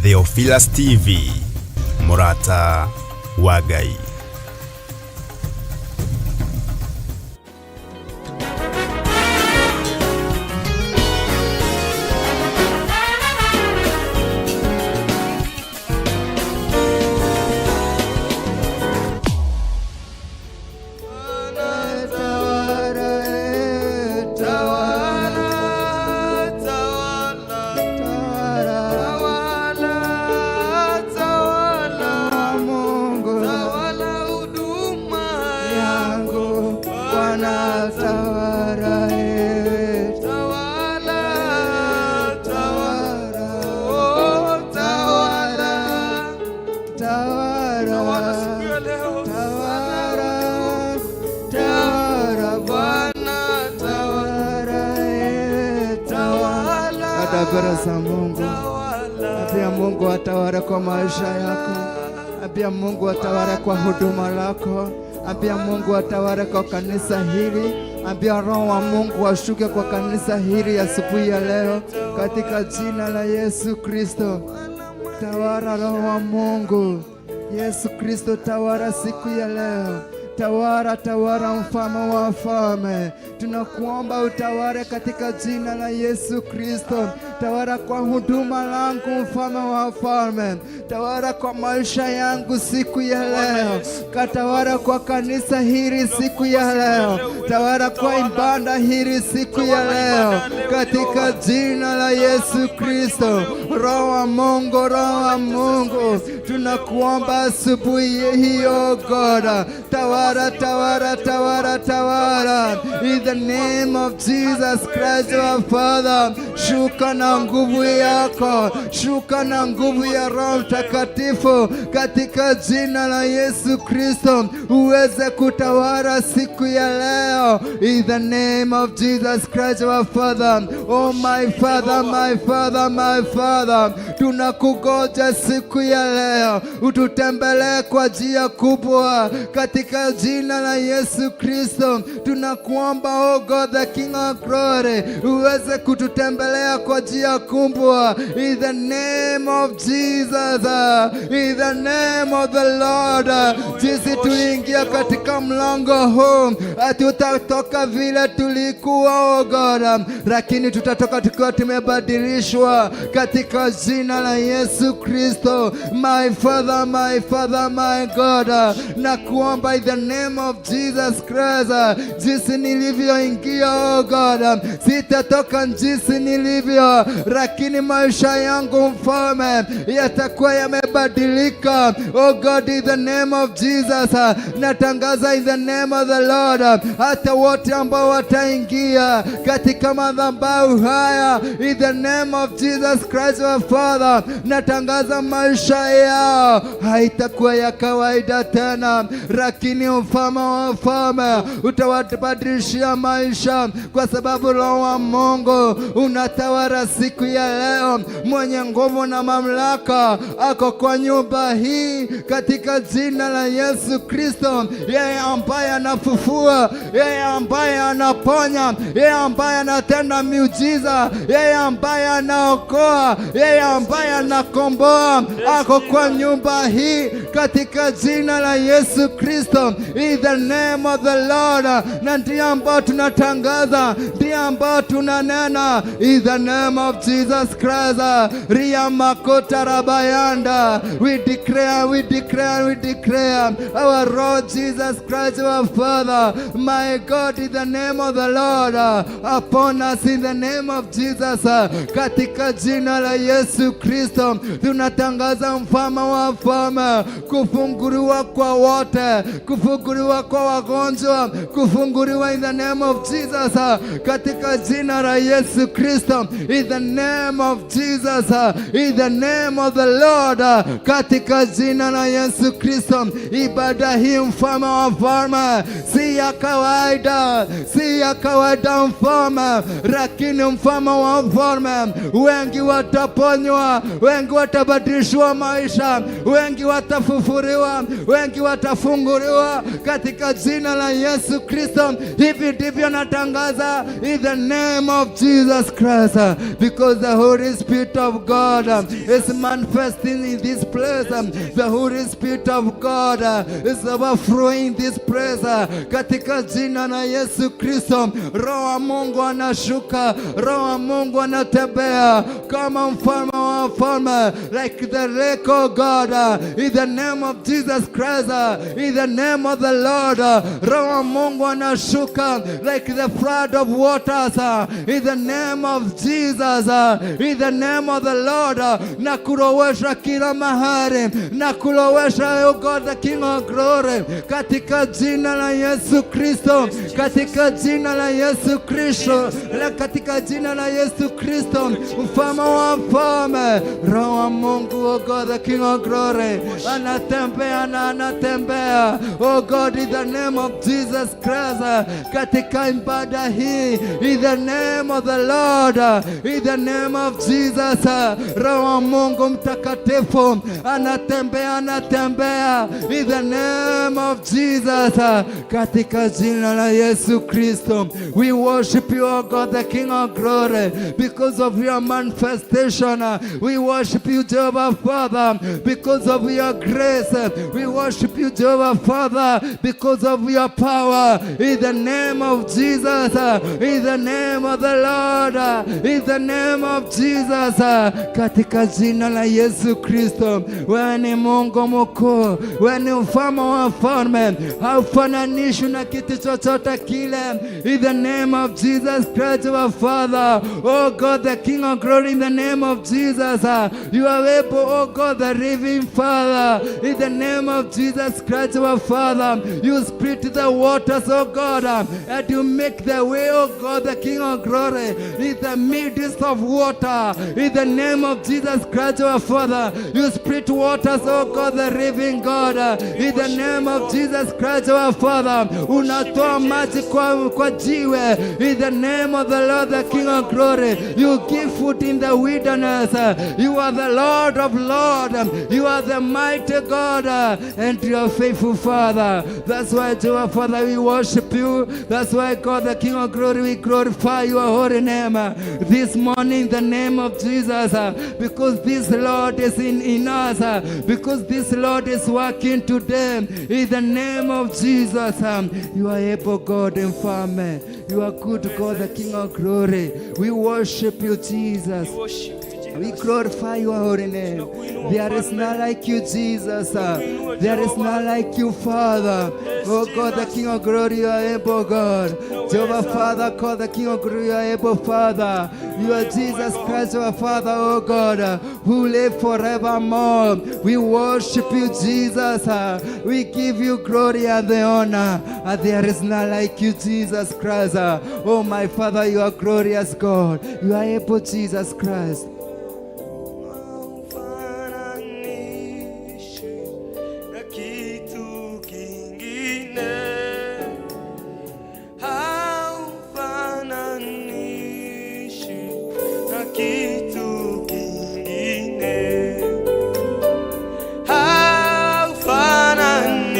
Theophilus TV, Mũrata wa Ngai. Mbele za Mungu. Ambia Mungu atawale kwa maisha yako. Ambia Mungu atawale kwa huduma lako. Ambia Mungu atawale kwa kanisa hili. Ambia Roho wa Mungu ashuke kwa kanisa hili asubuhi ya leo katika jina la Yesu Kristo. Tawala Roho wa Mungu. Yesu Kristo, tawala siku ya leo. Tawala, tawala, mfalme wa wafalme. Tunakuomba utawale katika jina la Yesu Kristo. Tawala kwa huduma langu, mfalme wa wafalme. Tawala kwa maisha yangu siku ya leo. Katawala kwa kanisa hili siku ya leo. Tawala kwa ibada hili siku ya leo, katika jina la Yesu Kristo. Roho wa Mungu, Roho wa Mungu, tunakuomba asubuhi hiyo God, tawala, tawala, tawala, tawala, in the name of Jesus Christ our Father. Shuka na nguvu yako, shuka na nguvu ya Roho Mtakatifu katika jina la Yesu Kristo, uweze kutawala siku ya leo, in the name of Jesus Christ our Father. Oh my Father, my Father, my Father, tunakugoja siku ya leo, ututembelee kwa njia kubwa katika jina la Yesu Kristo. Tunakuomba, oh God the King of Glory, uweze kututembelea kwa njia kubwa, in the name of Jesus, in the name of the Lord. Jinsi tuliingia katika mlango huu, hatutatoka vile tulikuwa, oh God, lakini tutatoka tukiwa tumebadilishwa katika jina la Yesu Kristo. My Father, my Father, my God, na kuomba in the name of Jesus Christ, jinsi nilivyoingia, oh God, sitatoka jinsi nilivyo, lakini maisha yangu, mfalme, yatakuwa yamebadilika. Oh God, in the name of Jesus, natangaza in the name of the Lord, hata wote ambao wataingia katika madhabahu haya, in the name of Jesus Christ our Father, natangaza maisha yao haitakuwa ya kawaida tena, lakini mfalme wa wafalme utawabadilishia maisha, kwa sababu Roho wa Mungu unatawala siku ya leo. Mwenye nguvu na mamlaka ako kwa nyumba hii katika jina la Yesu Kristo, yeye ambaye anafufua, yeye ambaye anaponya, yeye ambaye anatenda miujiza, yeye ambaye anaokoa, yeye ambaye anakomboa, ako kwa nyumba hii katika jina la Yesu Kristo, in the name of the Lord. Na ndiyo ambao tunatangaza, ndiyo ambao tunanena, in the name of Jesus Christ. Ria makota rabayanda, we declare, we declare, we declare our Lord Jesus Christ, our Father, my God, in the name of the Lord, upon us in the name of Jesus, katika jina la Yesu Kristo tunatangaza, mfalme wa wafalme, kufunguliwa kwa wote, kufunguliwa kwa wagonjwa, kufunguliwa in the name of Jesus, katika jina la Yesu Kristo, in the name of Jesus, in the name of the Lord, katika jina la Yesu Kristo. Ibada hii, mfalme wa wafalme, si ya kawaida, si ya kawaida mfalme, lakini mfalme wa wafalme, wengi wataponywa, wengi watabadilishwa maisha, wengi watafufuliwa, wengi watafunguliwa katika jina la Yesu Kristo. Hivi ndivyo natangaza in the name of Jesus Christ. Because the Holy Spirit of God is manifesting in this place. The Holy Spirit of God is overflowing this place. Katika jina la Yesu Kristo, Roho wa Mungu anashuka, Roho wa Mungu anatembea kama mfalme wa wafalme, like the lake of God, in the name of Jesus Christ, in the name of the Lord. Roho wa Mungu anashuka like the flood of waters, in the name of Jesus, in the name of the Lord, na kulowesha kila mahali, na kulowesha, oh God, the King of Glory, katika jina la Yesu Kristo, katika jina la Yesu Kristo, katika jina la Yesu Kristo, mfalme wa wafalme. Roho wa Mungu, oh God, the King of Glory, anatembea na anatembea, oh God, in the name of Jesus Christ, katika ibada hii, in the name of the Lord, in the name of Jesus, Roho wa Mungu mtakatifu anatembea, anatembea, in the name of Jesus, katika jina la Yesu Kristo. We worship you, oh God, the King of Glory, because of your manifestation. We worship you, Jehovah Father, because of your grace. We worship you, Jehovah Father, because of your power. In the name of Jesus, in the name of the Lord, in the name of Jesus, katika jina la Yesu Kristo. Wewe ni Mungu mkuu, wewe ni mfalme wa wafalme, haufananishwi na kitu chochote kile. In the name of Jesus Christ, our Father, oh God, the King of Glory, in the name of Jesus, you are able, oh God, the living Father, in the name of Jesus Christ, our Father, you split the waters, oh God, and you make the way, oh God, the King of Glory, in the midst of water, in the name of Jesus Christ, our Father, you split waters, oh God, the living God, in the name of Jesus Christ, our Father, unatoa maji kwa jiwe, in the name of the Lord, the King of Glory, you give food in the wilderness, you are the Lord of Lords, you are the mighty God, and you are faithful Father. That's why, Jehovah Father, we worship you. That's why, God, the King of Glory, we glorify your holy name this morning, in the name of Jesus, because this Lord is in us, because this Lord is working today, in the name of Jesus. You are able, God and Father. You are good, God, the King of Glory. We worship you, Jesus. We worship you, Jesus. We glorify your holy name. There is none like you, Jesus. There is none like you, Father. Oh God, the King of Glory, you are able, God. Jehovah Father, God, the King of Glory, you are able, Father. You are Jesus Christ, our Father, oh God, who live forevermore. We worship you, Jesus. We give you glory and the honor. There is none like you, Jesus Christ. Oh my Father, you are glorious God. You are able, Jesus Christ. Haufananishi na kitu kingine, haufananishi na kitu kingine,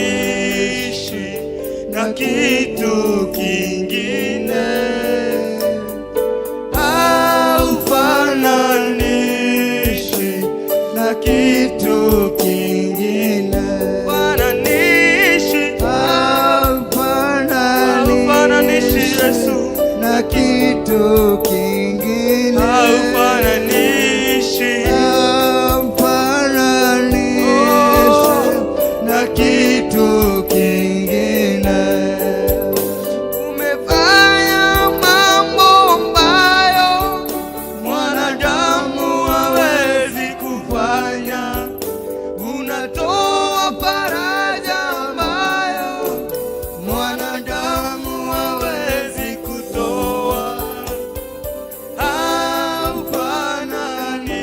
haufananishi na kitu kingine, haufananishi Na kitu kingine. Fananishi, haufananishi Yesu, Na kitu kingine. Haufananishi, Haufananishi na kitu kingine. Umefanya mambo ambayo mwanadamu hawezi kufanya. Unatoa faraja ambayo mwanadamu hawezi kutoa. Haufanani,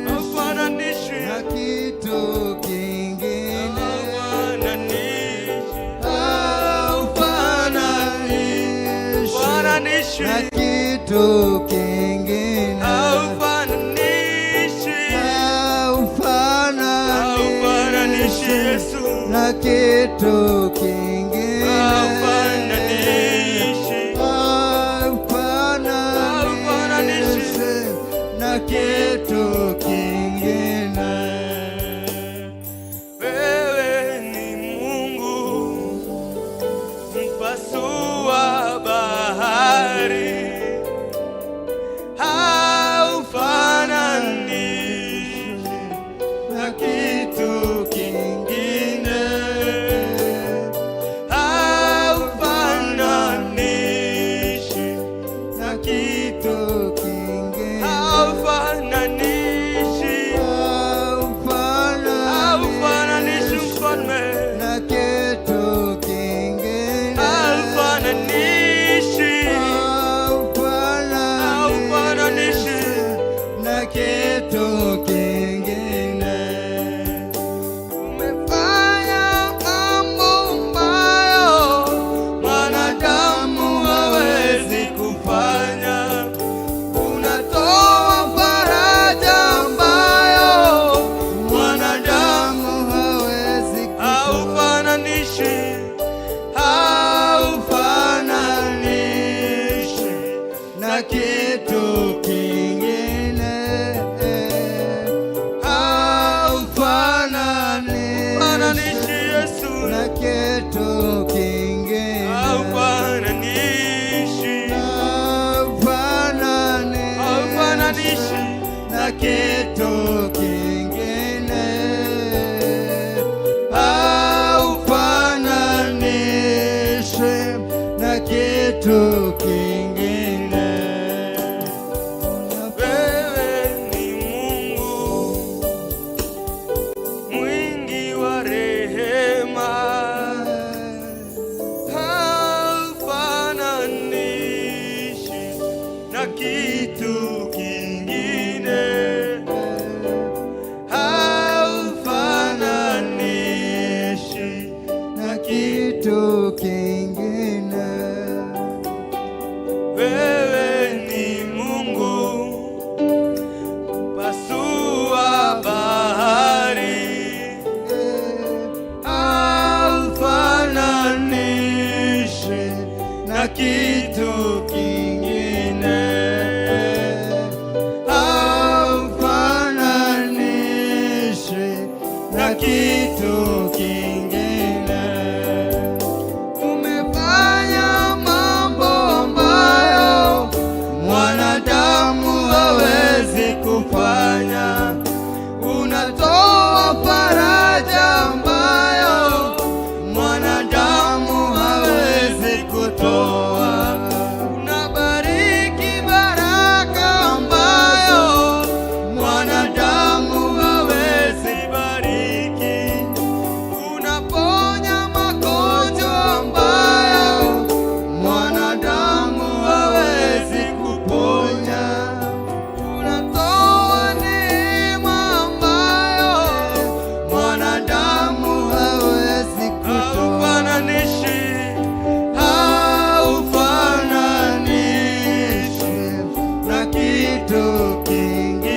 haufananishwi, Na kitu kingine. Haufananishwi, Haufananishi fananishwi, na kitu kingine. Haufananishi, haufananishi Haufananishi Yesu, na kitu kingine. Haufananishi, Haufananishi kitu kingine. Umefanya mambo ambayo mwanadamu hawezi kufanya. Unatoa faraja ambayo mwanadamu hawezi kutoa. Unabariki baraka ambayo mwanadamu hawezi bariki. Unaponya magonjwa ambayo mwanadamu hawezi kuponya. Unatoa neema ambayo mwanadamu hawezi kutoa. Haufananishi, Haufananishi na kitu kingine.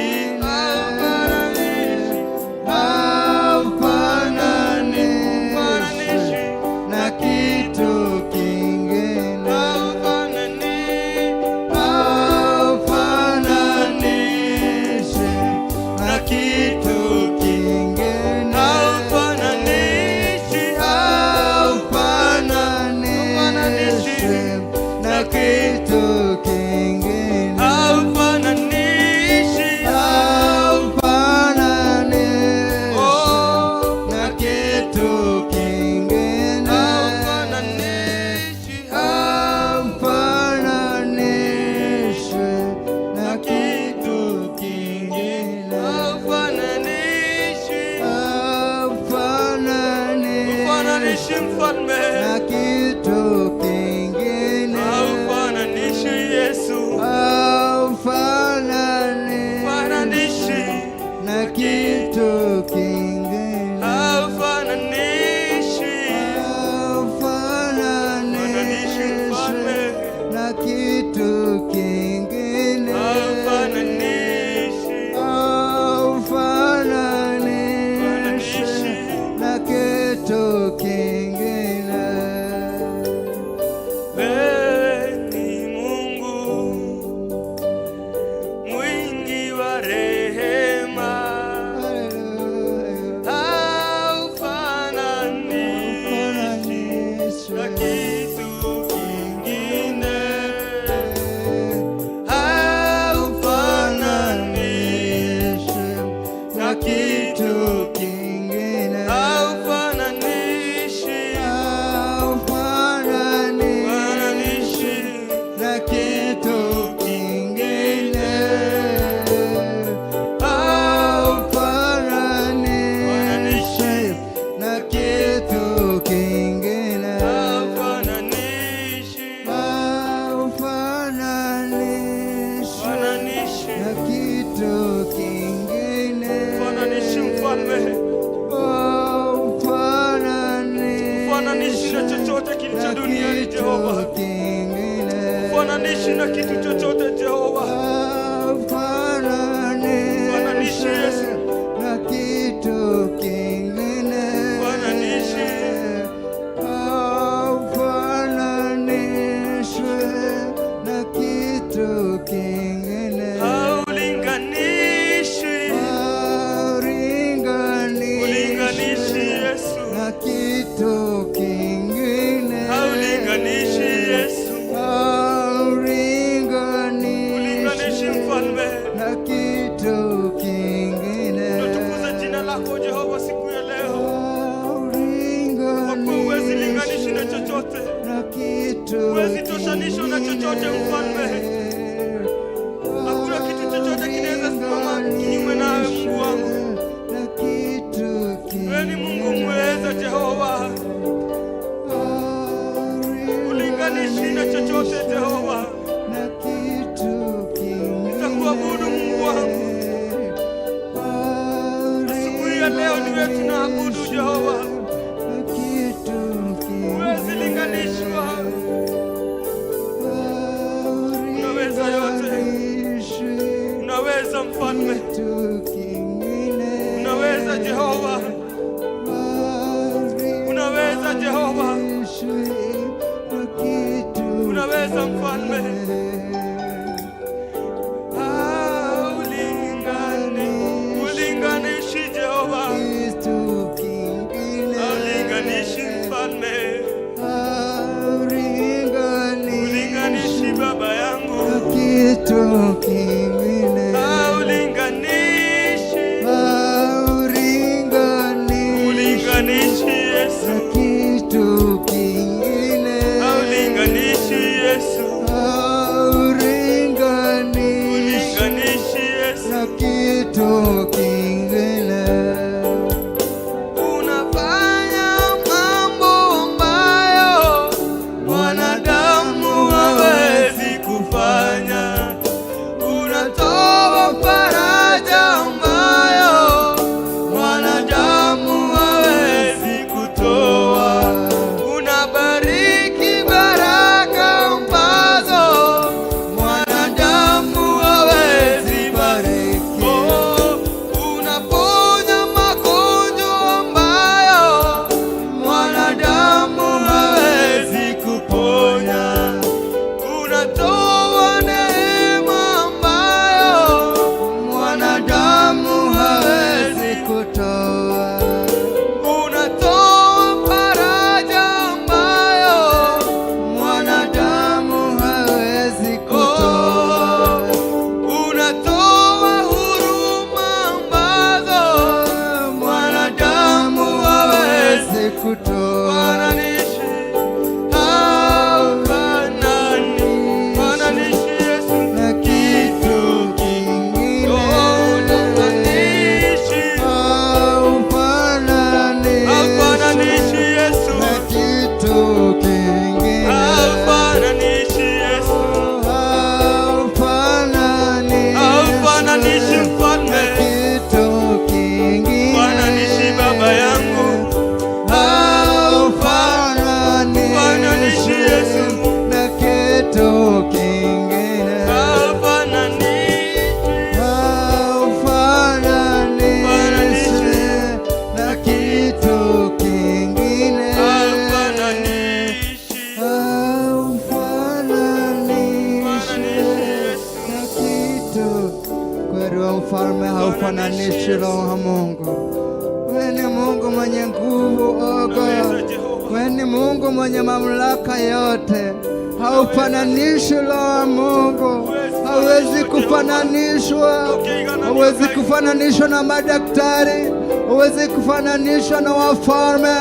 Haufananishi na kitu kingine. Haufananishi na kitu kingine. Haufananishi, Haufananishi na kitu kingine. Haufananishi, Haufananishi oh, na kitu kingine. Haufananishi, Haufananishi na kitu kingine. Haufananishi, Haufananishi Hufananishi mfalme, na kitu kingine. Haufananishi Yesu, Haufananishi Hufananishi, na kitu kingine. Haufananishi, Haufananishi mfalme, na kitu kingine. Haufananishi, Haufananishi na kitu kingine. Wewe ni Mungu mwingi wa rehema, Haleluya. haufananishi na kitu kingine, Haufananishi na kitu kingine. Haufananishi, Haufananishi na kitu kingine. Haufananishi na kitu kingine. Haufananishi, Haufananishi fananishi, na kitu kingine. Fananishi mfalme, Haufananishi fananishi na chochote kilicho na duniani kitu Jehova, kingine. fananishi na kitu chochote Jehova, Haufananishi Fananishi Yesu. na kitu kingine. Fananishi. Haufananishi na kitu kingine. Haulinganishi, Haulinganishi ulinganishi Yesu, na kitu kingine. Haulinganishi Yesu, Haulinganishi ulinganishi mfalme. na kitu kingine. Tunatukuza jina lako Jehova siku ya leo, kwa kuwa huwezi linganishi na chochote, na kitu huwezi toshanishwa na chochote mfalme. Hakuna kitu chochote kinaweza simama kinyume nawe Mungu wangu. Na kitu Wewe ni Mungu mweza Jehova, ulinganishi na chochote Jehova. Na kitu kingine. Nitakuabudu Mungu wangu. Asubuhi ya leo ni wewe tunaabudu Jehova, Na kitu kingine. Huwezi linganishwa. Unaweza yote. Unaweza mfalme, Kitu kingine. Unaweza Jehova, unaweza Jehova, unaweza mfalme. Ah, ulinganishi Jehova. kutoa. Fananishi, haufanani, fananishi Yesu Na kitu kingine. Oh, hufananishi, Haufananishwi haufananishi Yesu, na kitu kingine. Haufananishi Yesu, Haufananishwi haufananishi mfalme, na kitu kingine. Fananishi baba yangu, Haufananishwi Fananishi Yesu. Na kitu kingine. Haufananishi, Haufananishwi na kitu kingine. Haufananishi, Haufananishwi na kitu. Kweli wa mfalme haufananishwi, Roho wa Mungu. Wewe ni Mungu mwenye nguvu, oh God. Wewe ni Mungu mwenye mamlaka yote. Haufananishwi, Roho wa Mungu. Hauwezi kufananishwa, hauwezi kufananishwa na madaktari, hauwezi kufananishwa na wafalme,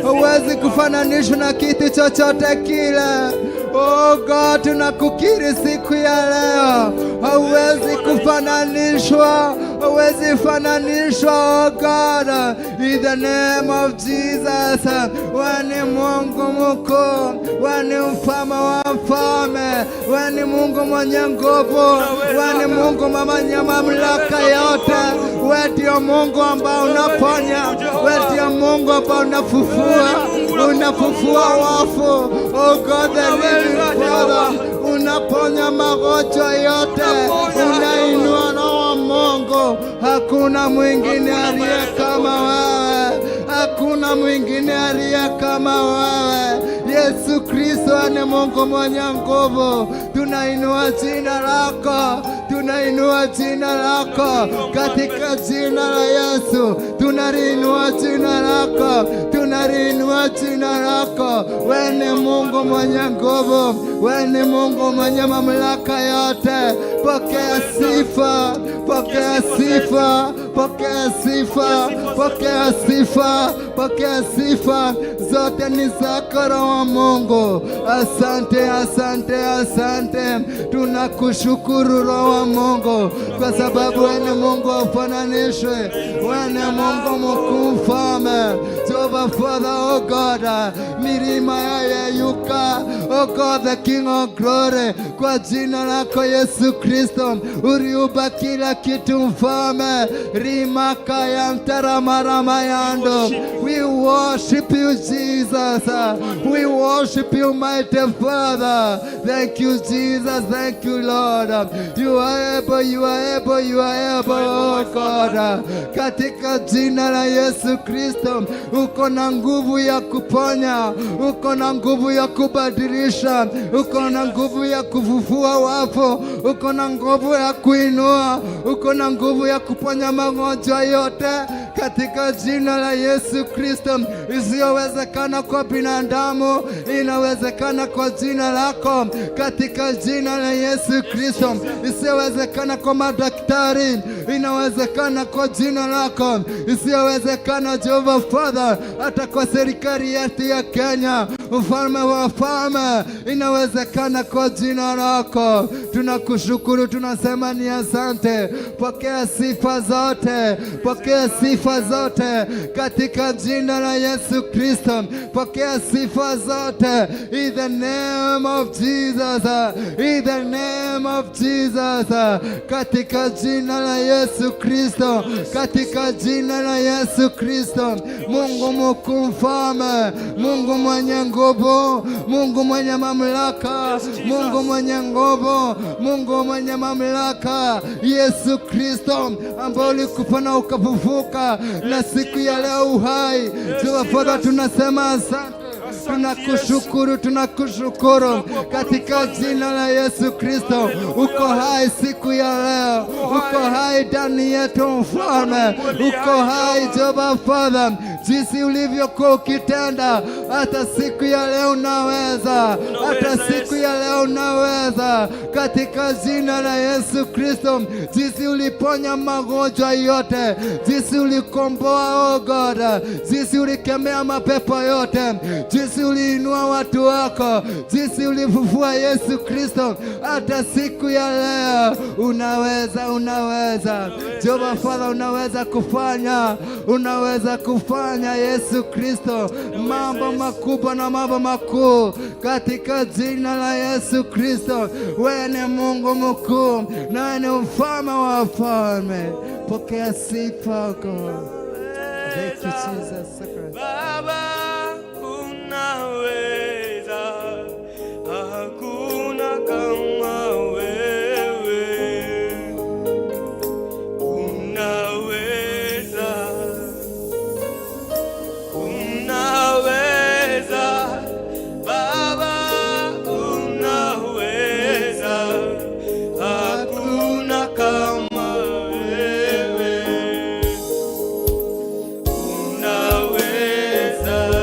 hauwezi kufananishwa na kitu chochote kile. Oh God, tunakukiri siku ya leo, hauwezi kufananishwa, hauwezi fananishwa, oh God, in the name of Jesus. Wewe ni Mungu mkuu, wewe ni mfalme wa mfalme, wewe ni Mungu mwenye nguvu, wewe ni Mungu mwenye mamlaka yote. Wewe ndio Mungu ambao unaponya, wewe ndio Mungu ambao unafufua, unafufua wafu. Oh God, the living Father, unaponya magonjwa yote, unainua roho wa Mungu. Hakuna mwingine aliye kama wewe, hakuna mwingine aliye kama wewe. Yesu Kristo ni Mungu mwenye nguvu. Tunainua jina lako, tunainua jina lako katika jina la Yesu. Tunaliinua jina lako, tunaliinua jina lako. Wewe ni Mungu mwenye nguvu, wewe ni Mungu mwenye mamlaka yote. Pokea sifa, pokea sifa, pokea sifa, pokea sifa, pokea sifa zote ni zako, Roho wa Mungu. Asante, asante, asante. Tunakushukuru Roho wa Mungu kwa sababu wewe ni Mungu haufananishwi, wewe ni Mungu mkuu, mfalme Jehovah Father, oh God, milima yayeyuka, oh God, the King of glory, kwa jina lako Yesu Kristo uliumba kila kitu mfalme, rimaka ya mtaramaramayando. We worship you, Jesus. We worship you, mighty Father. Thank you, Jesus. Thank you, Lord. You are able, you are able, you are able, oh God. Katika jina la Yesu Kristo, uko na nguvu ya kuponya, uko na nguvu ya kubadilisha, uko na nguvu ya kufufua wafu, uko na nguvu ya kuinua, uko na nguvu ya kuponya magonjwa yote katika jina la Yesu Kristo. Isiyowezekana kwa binadamu inawezekana kwa jina lako, katika jina la Yesu Kristo. Isiyowezekana kwa madaktari inawezekana kwa jina lako. Isiyowezekana Jehovah Father, hata kwa serikali yetu ya Kenya, mfalme wa wafalme, inawezekana kwa jina lako. Tunakushukuru, tunasema ni asante. Pokea sifa zote, pokea sifa zote katika jina la Yesu Kristo. Pokea sifa zote in the name of Jesus, in the name of Jesus, katika jina la Yesu Kristo, katika jina la Yesu Kristo. Mungu mkuu, mfalme, Mungu mwenye nguvu, Mungu mwenye mamlaka, Mungu mwenye nguvu, Mungu mwenye mamlaka, Yesu Kristo ambao ulikufa na ukafufuka na siku ya leo uhai. Jehovah, tunasema asante. Tunakushukuru, tunakushukuru katika jina la Yesu Kristo. Uko hai siku ya leo, uko hai ndani yetu mfalme, uko hai Jehovah Father, jinsi ulivyokuwa ukitenda Hata siku ya leo unaweza, hata Unaweza, siku Yesu. Ya leo unaweza, katika jina la Yesu Kristo. Jinsi uliponya magonjwa yote, jinsi ulikomboa, oh God, jinsi ulikemea mapepo yote, jinsi uliinua watu wako, jinsi ulifufua Yesu Kristo, hata siku ya leo unaweza, unaweza. Jehova Father, unaweza kufanya, unaweza kufanya, Yesu Kristo, mambo makubwa na mambo makuu katika jina la Yesu Kristo. Wewe ni Mungu mkuu na wewe ni mfalme wa wafalme. Pokea sifa, God. Thank you, Jesus Christ. Baba, unaweza, hakuna kama wewe. Unaweza, unaweza, Baba, unaweza, hakuna kama wewe. Unaweza.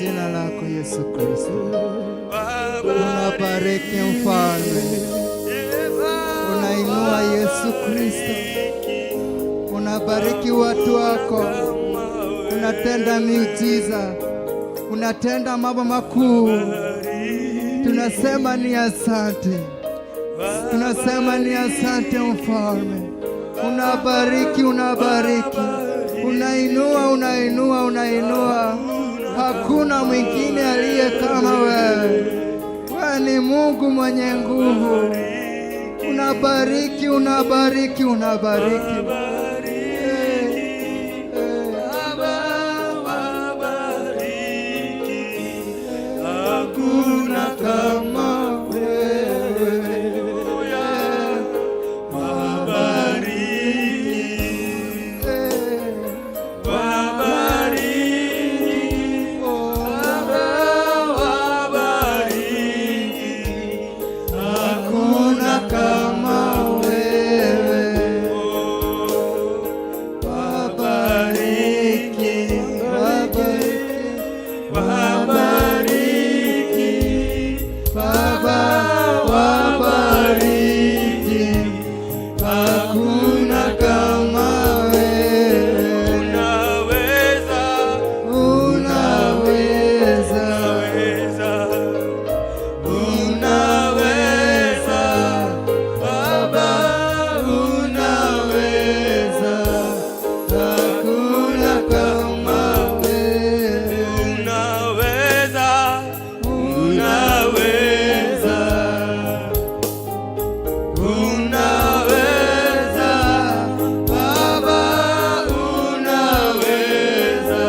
jina lako Yesu Kristo. Unabariki Mfalme, unainua Yesu Kristo, unabariki watu wako, unatenda miujiza, unatenda mambo makuu. Tunasema ni asante, tunasema ni asante Mfalme. Unabariki, unabariki, unainua, unainua, unainua. Hakuna mwingine aliye kama wewe. Wewe ni Mungu mwenye nguvu. Unabariki, unabariki, unabariki. Eh, eh. Hakuna kama wewe. Eh. Oh. Hakuna kama wewe. Wabariki, wabariki, wabariki, Baba wabariki. Hakuna kama wewe. Unaweza, Unaweza, unaweza, Baba unaweza, hakuna kama wewe. Unaweza, unaweza, Unaweza, Baba unaweza,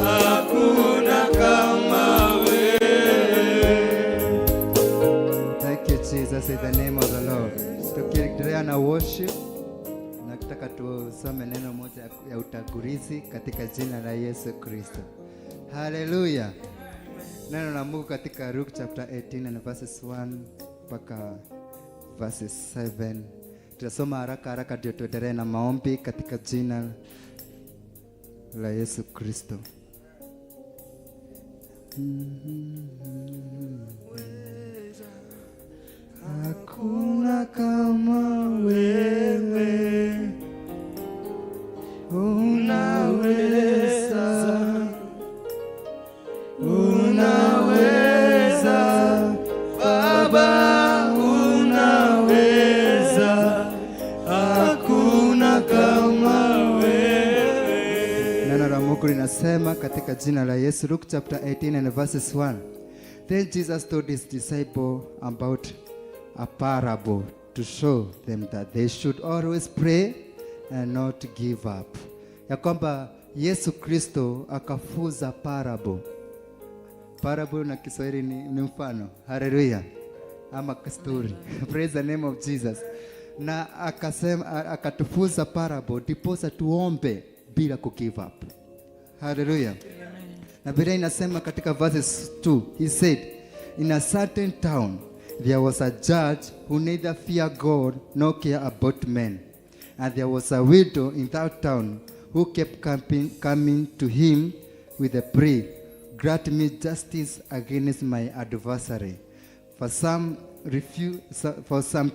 hakuna kama wewe. Thank you, Jesus, in the name of the Lord. Tukiendelea na worship, nataka tusome neno moja ya utangulizi katika jina la Yesu Kristo. Haleluya. Neno la Mungu katika Luke chapter 18 and verses 1 mpaka verses 7. Tutasoma haraka haraka ndio tuendelee na maombi katika jina la Yesu Kristo. Hakuna kama wewe, unaweza, unaweza, Baba unaweza, hakuna kama wewe. Neno la Mungu linasema katika jina la Yesu, Luke chapter 18 and verses 1. Then Jesus told his disciple about a parable to show them that they should always pray and not give up. Ya kwamba Yesu Kristo akafunza parable. Parable na Kiswahili ni mfano. Haleluya. Ama story. Praise the name of Jesus. Na akasema, akatufunza parable ndiposa tuombe bila ku give up. Haleluya. Na Biblia inasema katika verses 2, he said, "In a certain town there was a judge who neither fear God nor care about men. And there was a widow in that town who kept coming to him with a plea, 'Grant me justice against my adversary.' For some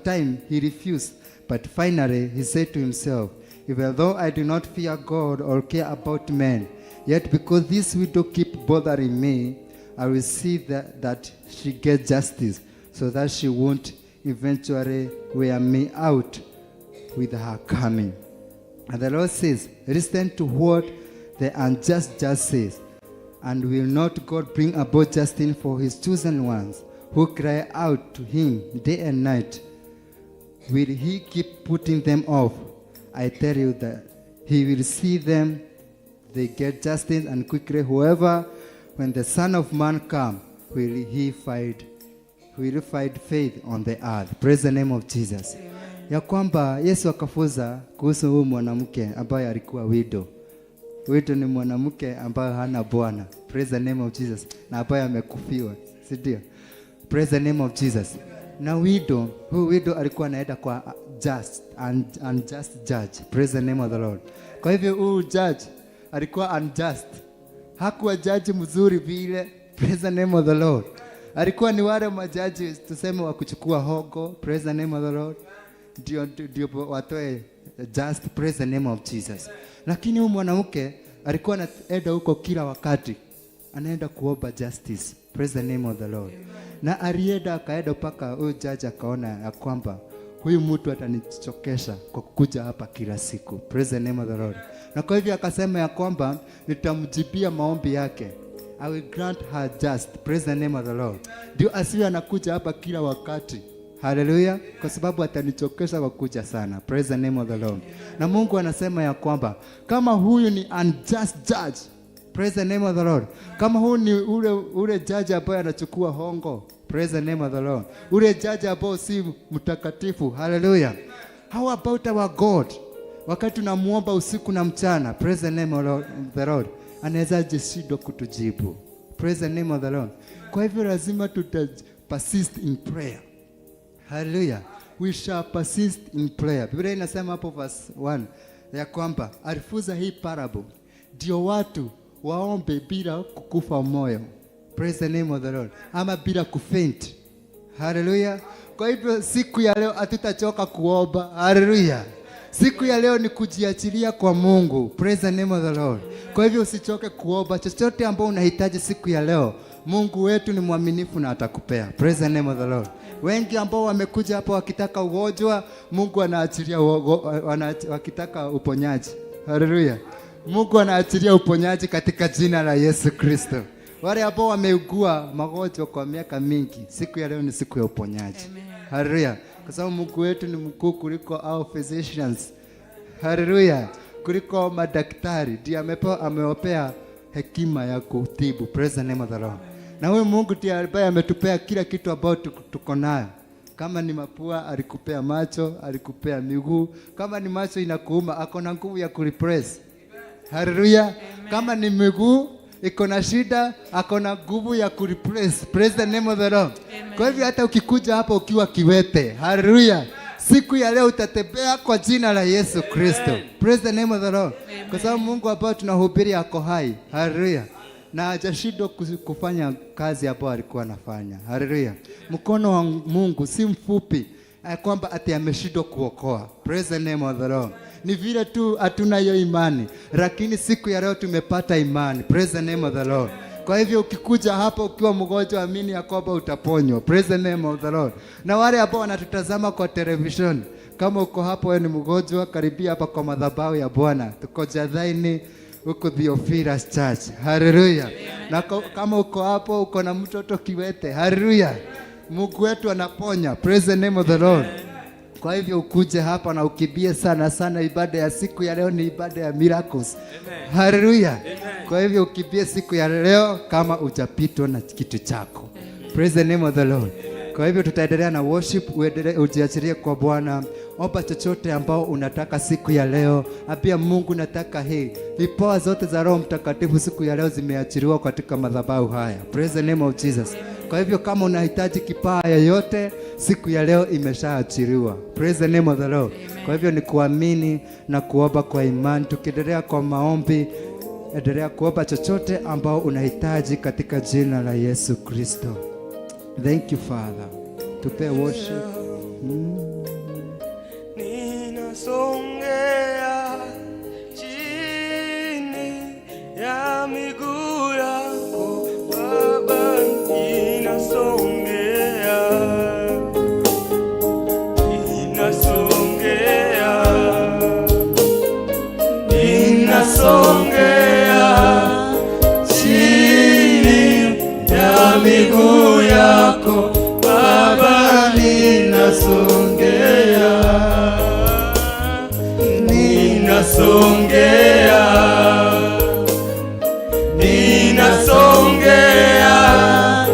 time he refused, but finally he said to himself, 'Even though I do not fear God or care about men, yet because this widow keep bothering me, I will see that she gets justice, so that she won't eventually wear me out with her coming.' And the Lord says, 'Listen to what the unjust judge says. And will not God bring about justice for his chosen ones who cry out to him day and night? Will he keep putting them off? I tell you that he will see them they get justice and quickly. However, when the Son of Man come, will he find faith on the earth?'" Praise the name of Jesus. Ya kwamba Yesu akafunza kuhusu huyu mwanamke ambaye alikuwa widow. Widow ni mwanamke ambaye hana bwana. Praise the name of Jesus. Na ambaye amekufiwa, si ndio? Praise the name of Jesus. Na widow, huyu widow alikuwa anaenda kwa just and unjust judge. Praise the name of the Lord. Kwa hivyo huyu judge alikuwa unjust. Hakuwa jaji mzuri vile. Praise the name of the Lord. Alikuwa ni wale majaji tuseme wa kuchukua hongo. Praise the name of the Lord. Ndio watoe just, praise the name of Jesus. Lakini huyu mwanamke alikuwa anaenda huko kila wakati, anaenda kuomba justice. Praise the name of the Lord. Na alienda, akaenda mpaka huyu jaji akaona ya kwamba huyu mtu atanichokesha kwa kukuja hapa kila siku. Praise the name of the Lord. Na kwa hivyo akasema ya kwamba nitamjibia maombi yake. I will grant her just. Praise the name of the Lord. Ndio asiwe anakuja hapa kila wakati. Haleluya, kwa sababu atanichokesha kwa kuja sana. Praise the name of the Lord. Na Mungu anasema ya kwamba kama huyu ni unjust judge, praise the name of the Lord. Kama huyu ni ule judge ambaye anachukua hongo, praise the name of the Lord. Ule judge ambao si mtakatifu, haleluya. How about our God? Wakati tunamuomba usiku na mchana, praise the name of the Lord, anaweza jishindwa kutujibu? Praise the name of the Lord. Kwa hivyo lazima tuta persist in prayer. Hallelujah. We shall persist in prayer. Biblia inasema hapo verse 1 ya kwamba alifunza hii parable ndio watu waombe bila kukufa moyo. Praise the name of the Lord. Ama bila kufaint. Hallelujah. Kwa hivyo siku ya leo hatutachoka kuomba. Hallelujah. Siku ya leo ni kujiachilia kwa Mungu. Praise the name of the Lord. Kwa hivyo usichoke kuomba. Chochote ambao unahitaji siku ya leo, Mungu wetu ni mwaminifu na atakupea. Praise the name of the Lord. Wengi ambao wamekuja hapa wakitaka ugonjwa, Mungu anaachilia wakitaka uponyaji. Hallelujah. Mungu anaachilia uponyaji katika jina la Yesu Kristo. Wale ambao wameugua magonjwa kwa miaka mingi, siku ya leo ni siku ya uponyaji. Hallelujah. Kwa sababu Mungu wetu ni mkuu kuliko our physicians. Hallelujah. Kuliko madaktari. Ndiye amewapea hekima ya kutibu. Praise the name of the Lord. Na huyu Mungu ndiye ambaye ametupea kila kitu ambao tuko nayo. Kama ni mapua alikupea macho, alikupea miguu. Kama ni macho inakuuma, ako na nguvu ya kureplace. Hallelujah. Kama ni miguu iko na shida, ako na nguvu ya kureplace. Praise the name of the Lord. Kwa hivyo hata ukikuja hapa ukiwa kiwete, hallelujah, siku ya leo utatembea kwa jina la Yesu Kristo. Praise the name of the Lord. Kwa sababu Mungu ambao tunahubiri ako hai. Hallelujah. Na hajashindwa kufanya kazi ambayo alikuwa anafanya. Hallelujah. Mkono wa Mungu si mfupi ya kwamba ati ameshindwa kuokoa. Praise the name of the Lord. Ni vile tu hatuna hiyo imani, lakini siku ya leo tumepata imani. Praise the name of the Lord. Kwa hivyo ukikuja hapa ukiwa mgonjwa, amini ya kwamba utaponywa. Praise the name of the Lord. Na wale ambao wanatutazama kwa television, kama uko hapo wewe ni mgonjwa, karibia hapa kwa madhabahu ya Bwana. Tuko Jathaini huko Theophilus Church. Hallelujah. Na kama uko hapo uko na mtoto kiwete, hallelujah. Mungu wetu anaponya. Praise the name of the Lord. Kwa hivyo ukuje hapa na ukimbie sana sana. Ibada ya siku ya leo ni ibada ya miracles. Hallelujah. Kwa hivyo ukimbie siku ya leo kama hujapitwa na kitu chako. Praise the name of the Lord. Kwa hivyo tutaendelea na worship, uendelee ujiachilie kwa Bwana. Omba chochote ambao unataka siku ya leo. Ambia Mungu, nataka hii. Vipawa zote za Roho Mtakatifu siku ya leo zimeachiliwa katika madhabahu haya. Praise the name of Jesus. Kwa hivyo kama unahitaji kipawa yoyote siku ya leo imeshaachiliwa. Praise the name of the Lord. Kwa hivyo ni kuamini na kuomba kwa imani. Tukiendelea kwa maombi, endelea kuomba chochote ambao unahitaji katika jina la Yesu Kristo. Thank you, Father. Tupe worship. Ninasongea chini ya miguu yako Baba, ninasongea, ninasongea, ninasongea chini ya miguu yako Baba, ninasongea, ninasongea, ninasongea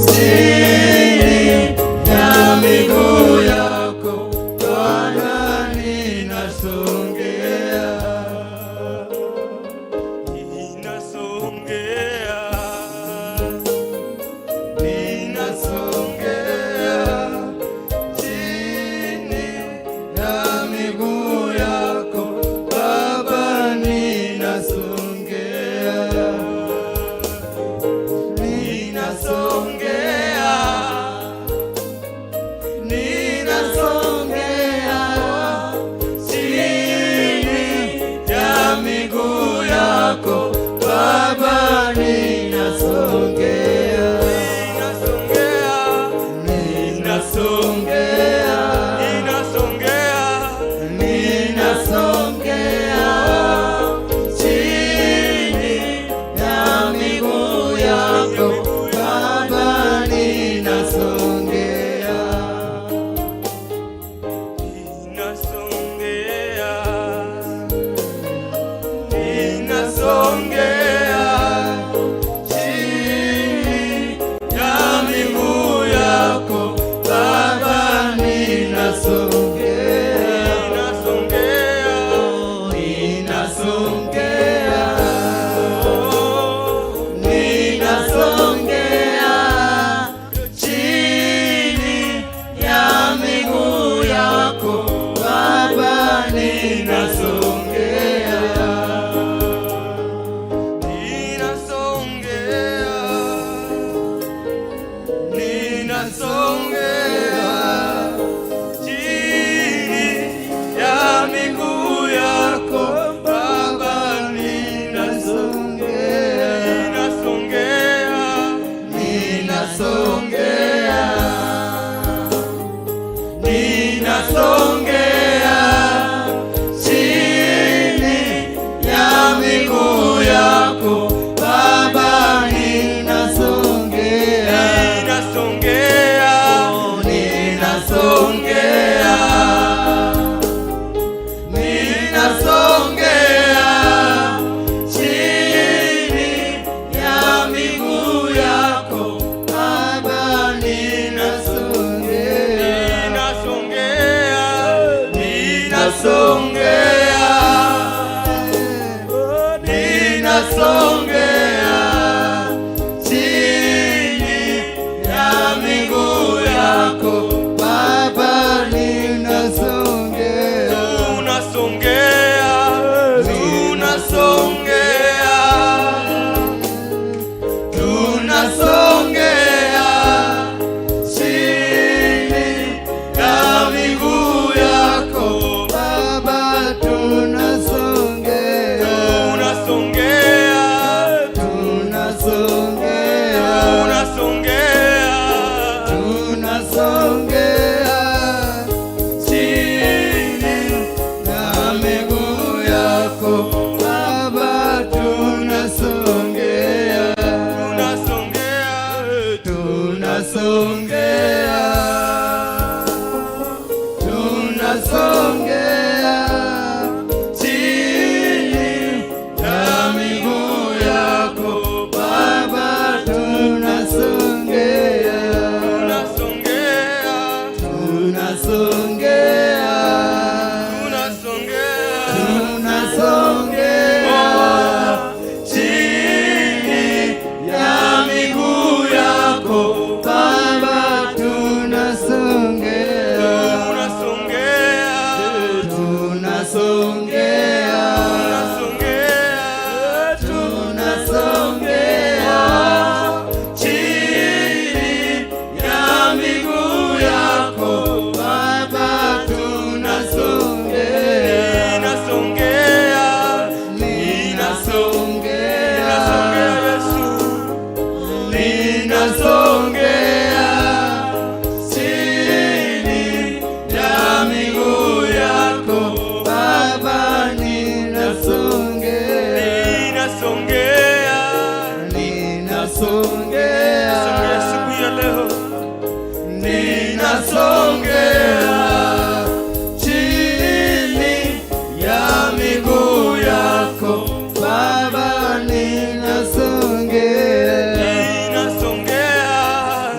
chini ya miguu yako Bwana, ninasongea, ninasongea, Ninasongea chini ya miguu yako. Baba, ninasongea. Tunasongea, tunasongea, tunasongea chini ya miguu yako. Baba, tunasongea. Tunasongea, Tunasongea. Tunasongea Tunasongea chini ya miguu yako. Baba, tunasongea. Tunasongea. Tunasongea. Tunasongea Chini ya miguu yako. Baba, tunasongea. Tunasongea. Tunasongea. Tunasongea. Tunasongea Chini ya miguu yako. Baba, tunasongea. Tunasongea. Tunasongea. Tunasongea. Tunasongea Chini ya miguu yako. Baba, tunasongea. Ninasongea. Ninasongea. Ninasongea, Yesu. Ninasongea chini ya miguu yako. Baba, ninasongea. Ninasongea. Ninasongea. Songea siku ya leo. Ninasongea chini ya miguu yako. Baba, ninasongea. Ninasongea.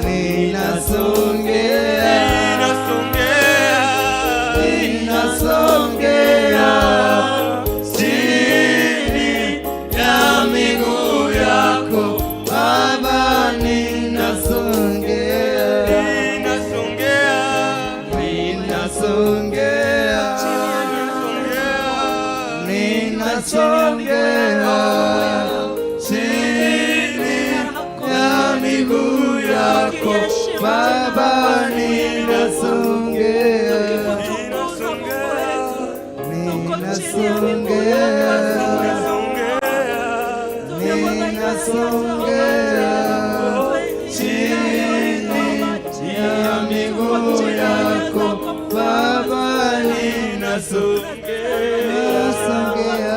Ninasongea. Ninasongea. Ninasongea chini ya miguu yako. Baba, ninasongea. Ninasongea. Ninasongea. Ninasongea chini ya miguu yako. Baba, ninasongea. Ninasongea. Ninasongea chini ya miguu yako. Baba, ninasongea. Ninasongea.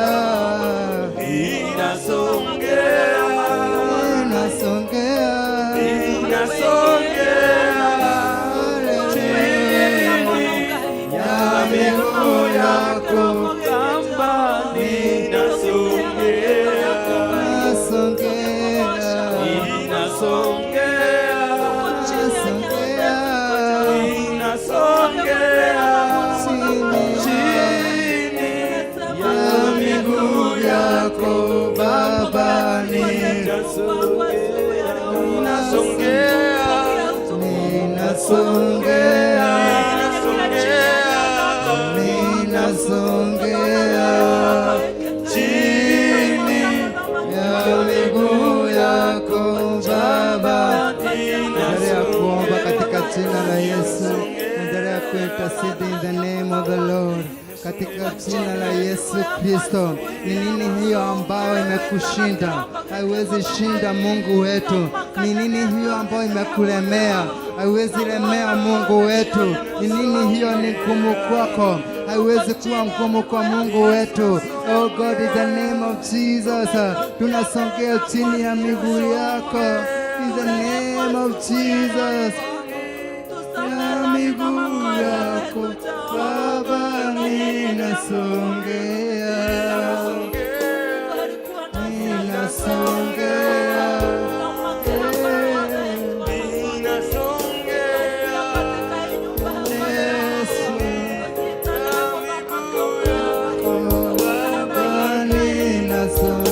Ninasongea. Ninasongea. Ya miguu yako. Ninasongea. Ninasongea. Ninasongea. Ninasongea. Ninasongea. Chini ya miguu yako. Baba, Ninasongea. ninasongea. Ninasongea. Ninasongea chini ya miguu yako. Baba. Endelea kuomba katika jina la Yesu. Endelea kuintercede in the name of the Lord. Katika jina la Yesu Kristo. Ni nini hiyo ambayo imekushinda? Haiwezi shinda Mungu wetu. Ni nini hiyo ambayo imekulemea? Haiwezi lemea Mungu wetu. Ni nini hiyo ni ngumu kwako? Haiwezi kuwa ngumu kwa Mungu wetu. Oh God, in the name of Jesus, tunasongea chini ya miguu yako. In the name of Jesus, ya miguu yako. Baba, ninasongea, ninasongea. Ninasongea. Yesu, Baba, ninasongea.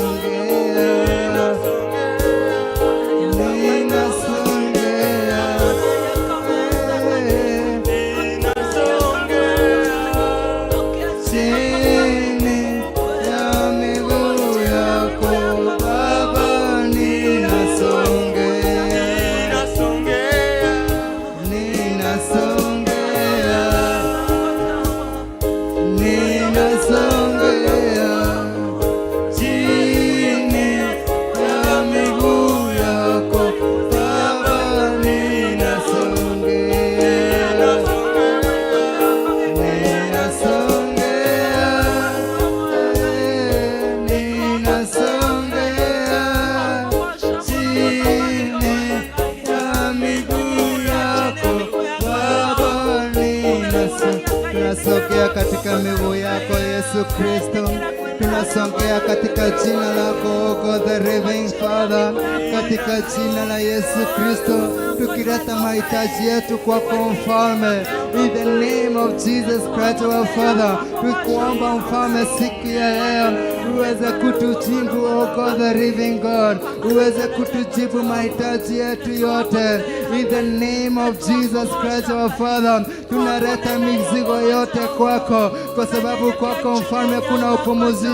miguu yako Yesu Kristo. Tunasongea katika jina lako, O God the living Father, katika jina la Yesu Kristo, tukileta mahitaji yetu kwako Mfalme, in the name of Jesus Christ our Father, tukuomba Mfalme siku ya leo uweze kutujibu, O God the living God, uweze kutujibu mahitaji yetu yote, in the name of Jesus Christ our Father. Tunaleta mizigo yote kwako, kwa sababu kwako Mfalme kuna upumuzisho.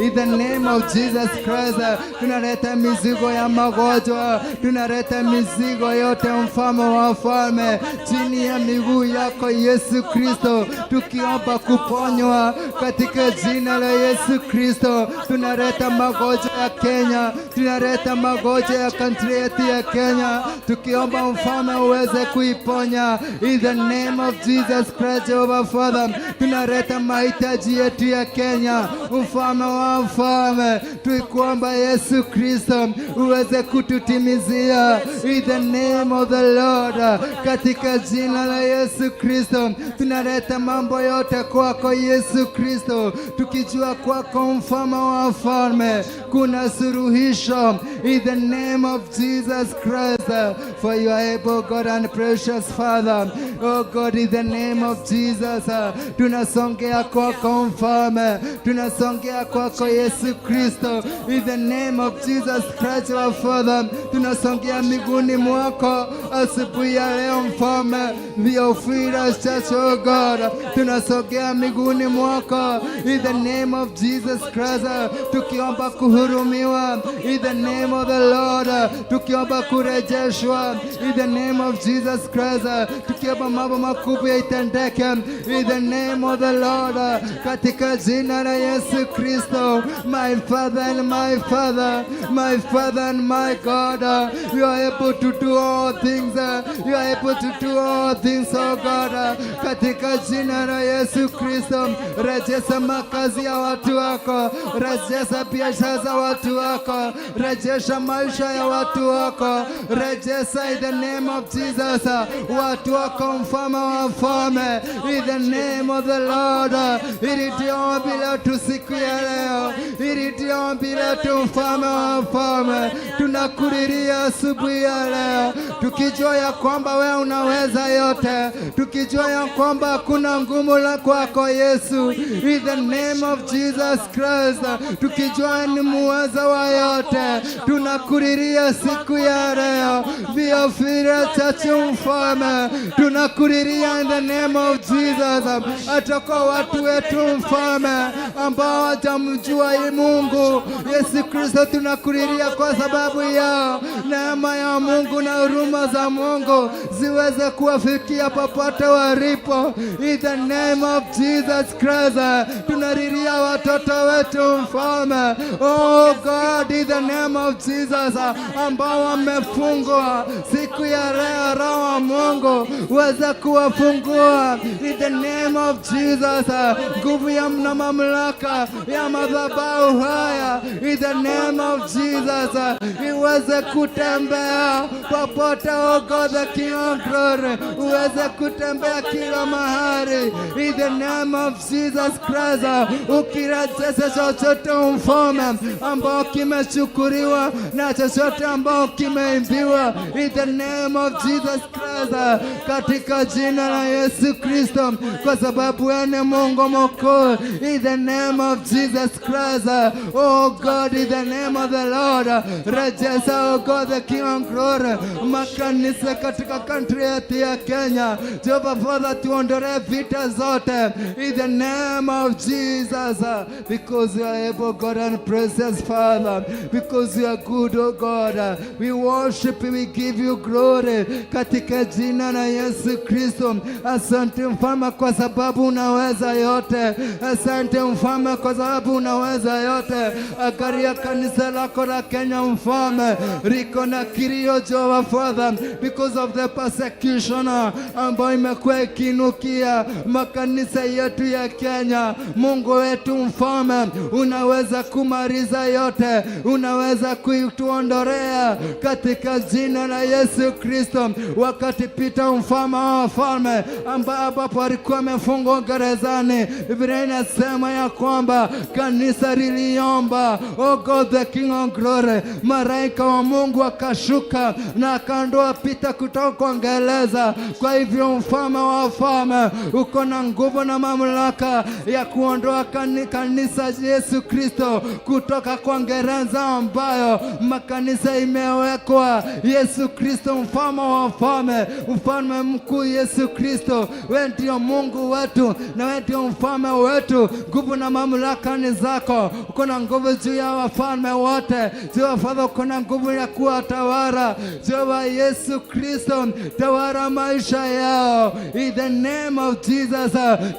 In the name of Jesus Christ, tunaleta mizigo ya magonjwa, tunaleta mizigo yote, Mfalme wa wafalme, chini ya miguu yako Yesu Kristo, tukiomba kuponywa katika jina la Yesu Kristo. Tunaleta magonjwa ya Kenya, tunaleta magonjwa ya country yetu ya Kenya, tukiomba Mfalme uweze kuiponya in the name of Jesus Christ, Jehovah Father. Tunaleta mahitaji yetu ya Kenya, Mfalme wa wafalme, tuikuomba Yesu Kristo uweze kututimizia in the name of the Lord, katika jina la Yesu Kristo tunaleta mambo yote kwako Yesu Kristo, tukijua kwako Mfalme wa wafalme kuna suluhisho in the name of Jesus Christ, for you are able God and precious Father. Oh God, in the name of Jesus, tunasongea kwako Mfalme, tunasongea kwako Yesu Kristo, in the name of Jesus Christ our Father, tunasongea miguuni mwako asubuhi ya leo Mfalme, Theophilus Church, oh God, tunasogea miguuni mwako in the name of Jesus Christ, tukiomba kuhurumiwa in the name of the Lord, tukiomba kurejeshwa in the name of Jesus Christ, tukiomba mambo makubwa itendeke in the name of the Lord, katika jina la Yesu Kristo. My Father and my Father, my Father and my God, you are able to do all things, you are able to do all things, oh God, katika jina la Yesu Kristo, rejesha makazi ya watu wako, rejesha biashara za watu wako, rejesha maisha ya watu wako, rejesha in the name of Jesus, watu wako, Mfalme wa wafalme, in the name of the Lord. Hili ndio ombi letu siku ya leo, hili ndio ombi letu, Mfalme wa wafalme, tunakulilia asubuhi ya leo, tukijua ya kwamba wewe unaweza yote, tukijua ya kwamba hakuna ngumu la kwako Yesu, in the name of Jesus Christ, tukijua ni muweza wa yote, tunakulilia siku ya leo, Theophilus Church Mfalme, tunakulilia in the name of Jesus, hata kwa watu wetu Mfalme ambao hawajamjua Mungu Yesu Kristo, tunakulilia kwa sababu yao, neema ya Mungu na huruma za Mungu ziweze kuwafikia popote walipo, in the name of Jesus Christ. Tunalilia watoto wetu Mfalme, oh God, in the name of Jesus, ambao wamefungwa siku ya leo, Roho wa Mungu uweze kuwafungua in the name of Jesus. Nguvu ya na mamlaka ya madhabahu haya in the name of Jesus iweze kutembea popote, oh God the King of Glory, uweze kutembea kila mahali in the name of Jesus Christ, ukirejesha chochote Mfalme ambao kimechukuliwa na chochote ambao kimeibiwa in the name of Jesus Christ, katika jina la Yesu Kristo, kwa sababu wewe ni Mungu mkuu, in the name of Jesus Christ. Oh God, in the name of the Lord, rejesha, oh God the King of Glory, makanisa katika country yetu ya Kenya. Jehovah Father, tuondolee vita zote in the name of Jesus, because you are able, God and precious Father, because you are good, oh God. We worship you, we give you glory katika jina la Yesu Kristo. Asante Mfalme kwa sababu unaweza yote. Asante Mfalme kwa sababu unaweza yote. Angalia kanisa lako la Kenya Mfalme, liko na kilio Jehovah Father, because of the persecution ambayo imekuwa ikiinukia makanisa yetu ya Kenya. Mungu wetu Mfalme, unaweza kumaliza yote, Unaweza kuituondolea katika jina la Yesu Kristo. Wakati Peter, mfalme wa wafalme, ambapo alikuwa amefungwa gerezani, Biblia inasema ya kwamba kanisa liliomba, oh God the King of Glory, malaika wa Mungu akashuka na akaondoa Peter kutoka kwa gereza. Kwa hivyo, mfalme wa wafalme, uko na nguvu na mamlaka ya kuondoa kanisa Yesu Kristo kutoka kwa gereza ambayo makanisa imewekwa. Yesu Kristo, mfalme wa wafalme, mfalme mkuu Yesu Kristo, wewe ndio Mungu wetu na wewe ndio mfalme wetu. Nguvu na mamlaka ni zako. Uko na nguvu juu ya wafalme wote. Jehova Father, uko na nguvu ya kuwatawala. Jehova Yesu Kristo, tawala maisha yao in the name of Jesus.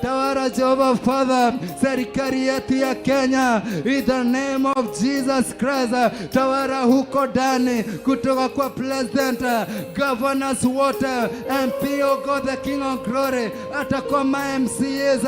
Tawala, Jehova Father, serikali yetu ya Kenya in the name of Jesus Christ. Tawala huko ndani kutoka kwa president, governors wote, MP, oh God the King of Glory, hata kwa ma MCAs,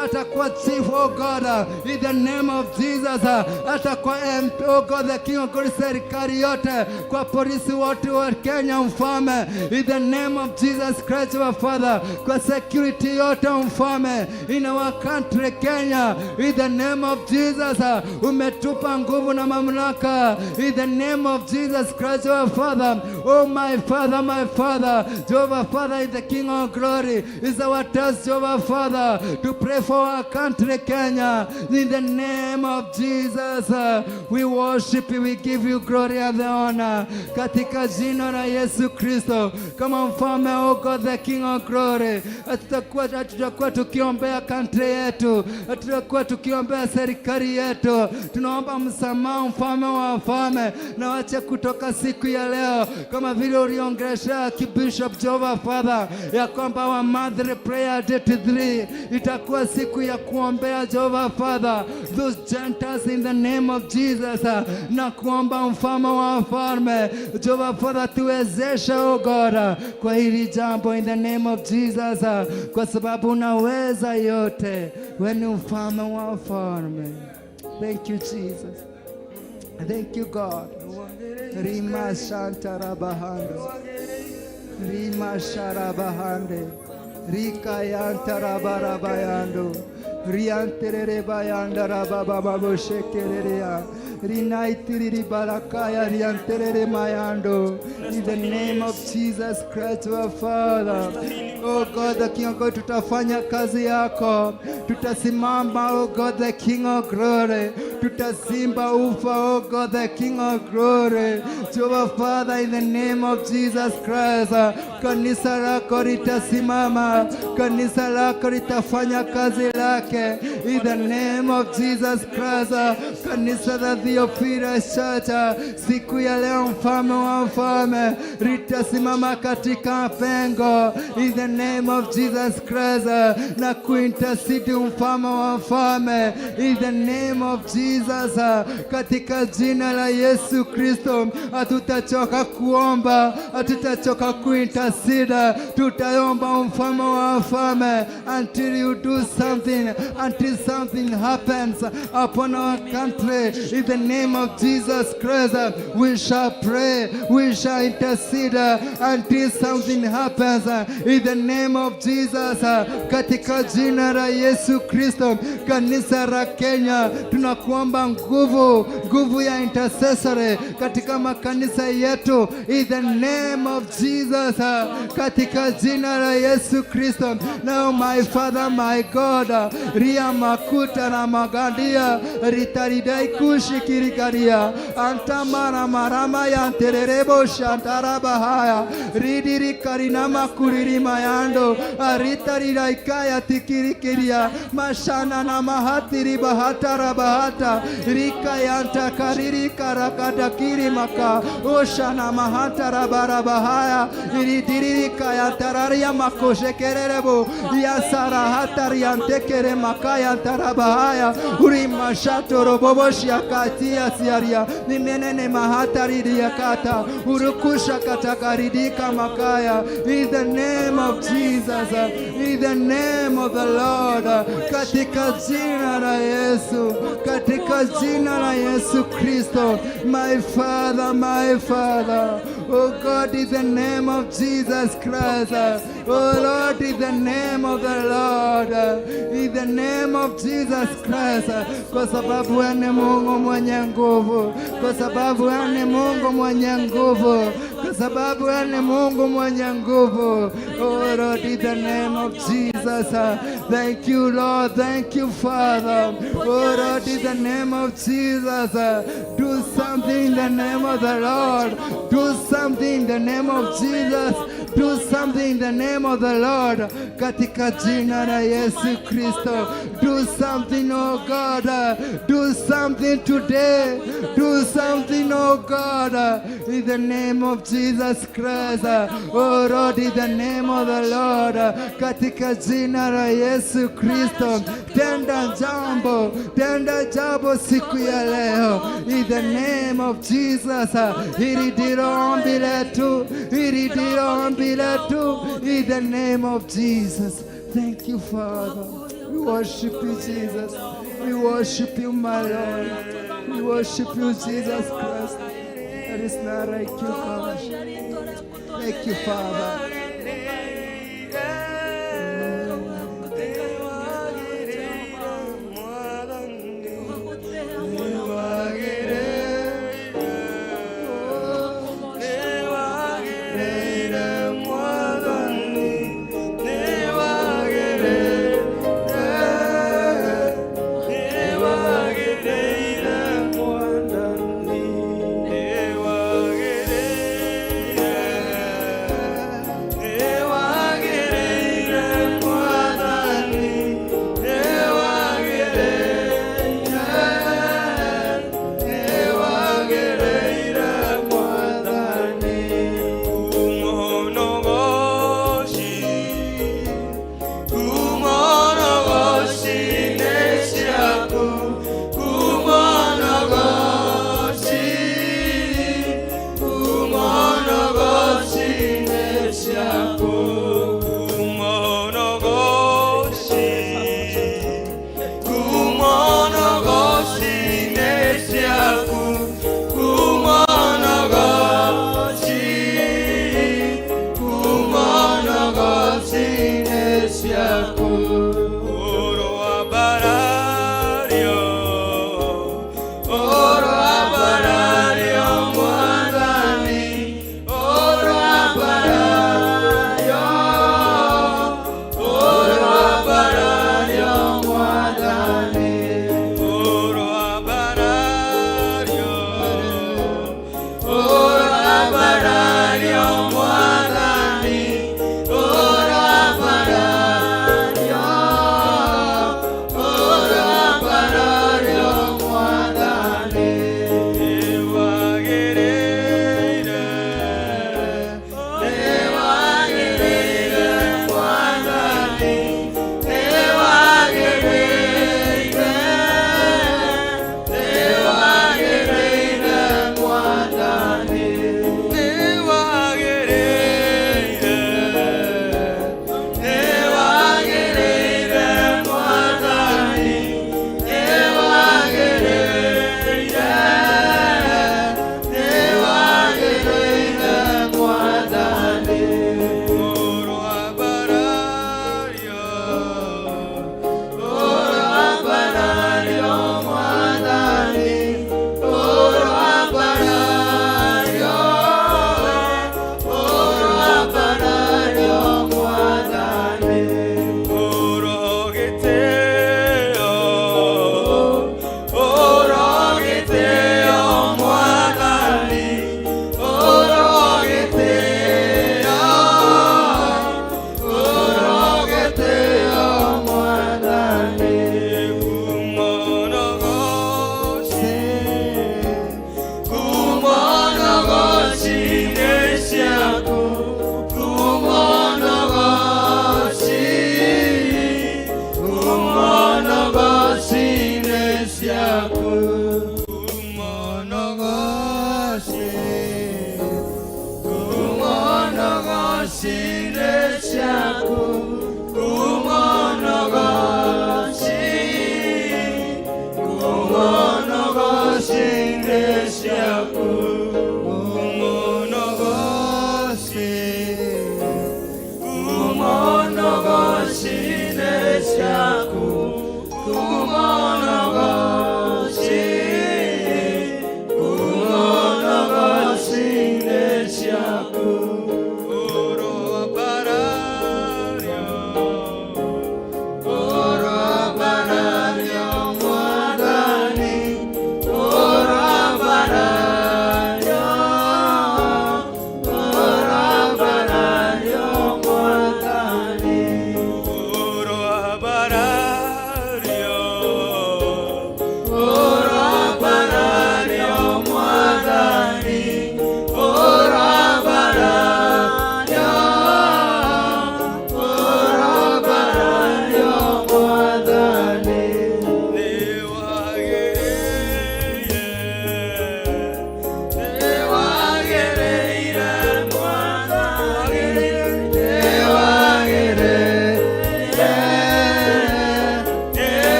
hata kwa chief, oh God, in the name of Jesus, hata kwa MP, oh God the King of Glory, serikali yote, kwa polisi wote wa Kenya, mfalme, in the name of Jesus Christ our Father, kwa security yote, mfalme, in our country Kenya, in the name of Jesus, umetupa nguvu na mamlaka in the name of Jesus Christ our Father. Oh my Father, my Father, Jehovah Father is the King of Glory. Is our task, Jehovah Father, to pray for our country Kenya in the name of Jesus. We worship you, we give you glory and the honor katika jina la Yesu Kristo, kama mfalme, oh God the King of Glory, hatutakuwa tukiombea country yetu, hatutakuwa tukiombea serikali yetu. Tunaomba msamaha, mfalme wa wafalme, na wache kutoka siku ya leo, kama vile uliongelesha Bishop, Jehovah Father, ya kwamba wa monthly prayer date 3 itakuwa siku ya kuombea, Jehovah Father, those Gentiles in the name of Jesus, na kuomba, mfalme wa wafalme, Jehovah Father, tuwezeshe, oh God, kwa hili jambo in the name of Jesus, kwa sababu unaweza yote, wewe ni mfalme wa wafalme. Thank you, Jesus. Thank you, God. Rima Shantarabahando. Rima Sharabahande. Rika Yantarabarabayando. Rianterere bayanda rabababo shekererea. Rinaitiriri barakaya rianterere mayando. In the name of Jesus Christ our Father. Oh God, the King of God, tutafanya kazi yako. Tutasimama, oh God, the King of Glory. Tutazimba ufa, oh God, the King of Glory. Jehovah Father, in the name of Jesus Christ, kanisa lako litasimama, kanisa lako litafanya kazi lake. In the name of Jesus Christ, kanisa la Theophilus Church, siku ya leo, mfalme wa wafalme, litasimama katika pengo. In the name of Jesus Christ, na kuintercede, mfalme wa wafalme. In the name of Jesus, katika jina la Yesu Kristo, hatutachoka kuomba, hatutachoka kuintercede, tutaomba, mfalme wa wafalme, until you do something, until something happens upon our country. In the name of Jesus Christ, we shall pray, we shall intercede until something happens. In the name of Jesus, katika jina la Yesu Kristo, kanisa la Kenya, tunakuomba nguvu, nguvu ya intercessory katika makanisa yetu. In the name of Jesus, katika jina la Yesu Kristo. Now my Father, my God, ria makuta na magandia ritaridai kushikirikaria antamara marama yantererebo shantarabahaya ridirikarinama kuririmayando aritariraikaya tikirikiria mashana na mahatiri bahatara bahata rikayanta kariri karakadakiri maka oshana mahatara barabahaya iridiririkayantararia makoshekererebo yasarahatariantekere makayantarabahaya urimashatoroboboshakatia siaria nimenene mahataririakata urukusha katakaridika makaya. In the name of Jesus, in the name of the Lord, katika jina la Yesu, katika katika jina la Yesu Kristo. My Father, my Father, oh God, in the name of Jesus Christ, oh Lord, in the name of the Lord, in the name of Jesus Christ, kwa sababu wewe ni Mungu mwenye nguvu, kwa sababu wewe ni Mungu mwenye nguvu, kwa sababu wewe ni Mungu mwenye nguvu. Oh Lord, in the name of Jesus, thank you, Lord, thank you, Father. Oh Lord, in the name of Jesus, do something in the name of the Lord. Do something in the name of Jesus. Do something in the name of the Lord. Katika jina la Yesu Kristo. Do something, oh God. Do something today. Do something, oh God. In the name of Jesus Christ. Oh Lord, in the name of the Lord. Katika jina la Yesu Kristo. Tenda jambo, tenda jambo siku ya leo. In the name of Jesus. Hili ndilo ombi letu. Hili ndilo ombi letu. In the name of Jesus. Thank you, Father. We worship you, Jesus. We worship you, my Lord. We worship you, Jesus Christ. There is none like you, God. Thank you, Father. Kumonogoshi, kumonogoshi.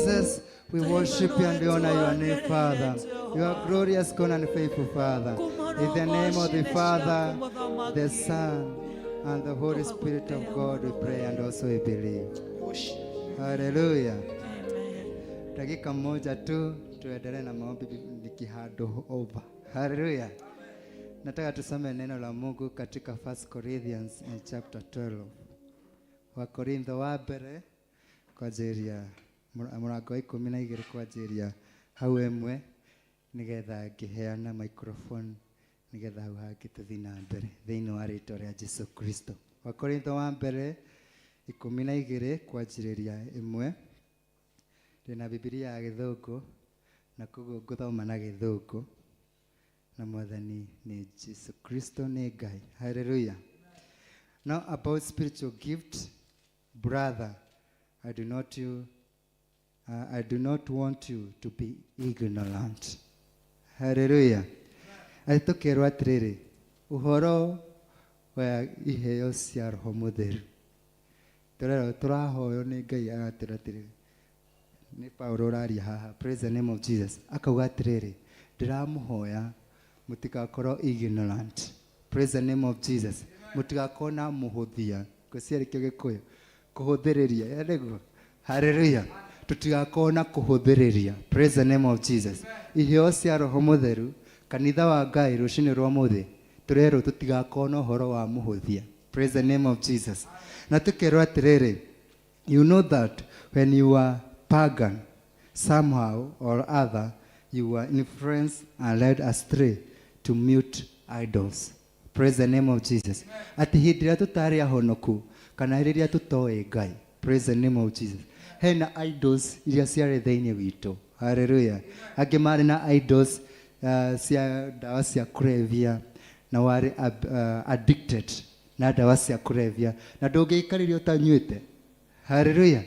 Jesus, we worship you and we honor your name, Father. You are glorious, God and faithful, Father. In the name of the Father, the Son, and the Holy Spirit of God, we pray and also we believe. Hallelujah. Dakika moja tu tuendelee na maombi nikihand over. Hallelujah. Nataka tusome neno la Mungu katika 1 Corinthians in chapter 12. Wakorintho wa mbere kwanjĩrĩria mũrango wa 12 kwanjĩrĩria hau ĩmwe, nĩgetha ngĩheana microphone nĩgetha hau hangĩ tũthiĩ na mbere thĩinĩ wa rĩtwa rĩa Jesu Kristo. Wakorintho wa mbere 12 kwanjĩrĩria ĩmwe. Ndĩna Bibilia ya Gĩthũngũ na koguo ngũthoma na Gĩthũngũ, na Mwathani nĩ Jesu Kristo, nĩ Ngai. Hallelujah. Now about spiritual gift, brother, I do not want you to be ignorant. Hallelujah. Atĩ tũkerwo atĩrĩrĩ, ũhoro wa iheo cia Roho Mũtheru. Tũrerwo tũrahoywo nĩ Ngai agatwĩra atĩrĩrĩ, nĩ Paulo ũraria haha, praise the name of Jesus. Akauga atĩrĩrĩ, ndĩramũhoya mũtigakorwo ignorant. Praise the name of Jesus. Mũtigakorwo na mũhũthia. Ngwĩciria nĩkĩo Gĩkũyũ. Kũhũthĩrĩria, nĩguo. Hallelujah. Tũtigakorwo na kũhũthĩrĩria. Praise the name of Jesus. Iheo cia Roho Mũtheru, kanitha wa Ngai rũcinĩ rwa ũmũthĩ, tũrerwo tũtigakorwo na ũhoro wa mũhũthia. Praise the name of Jesus. Na tũkerwo atĩrĩrĩ, you know that when you are pagan, somehow or other, you were influenced and led astray to mute idols. Praise the name of Jesus. Atĩ hĩndĩ ĩrĩa tũtarĩ ahonoku kana rĩrĩa tũtoĩ Ngai, praise the name of Jesus, hena idols iria ciarĩ thĩinĩ witũ. Hallelujah. Angĩ marĩ na idols cia ndawa cia kũrebia na warĩ addicted na ndawa cia kũrebia na ndũngĩikarĩria ũtanyuĩte. Hallelujah.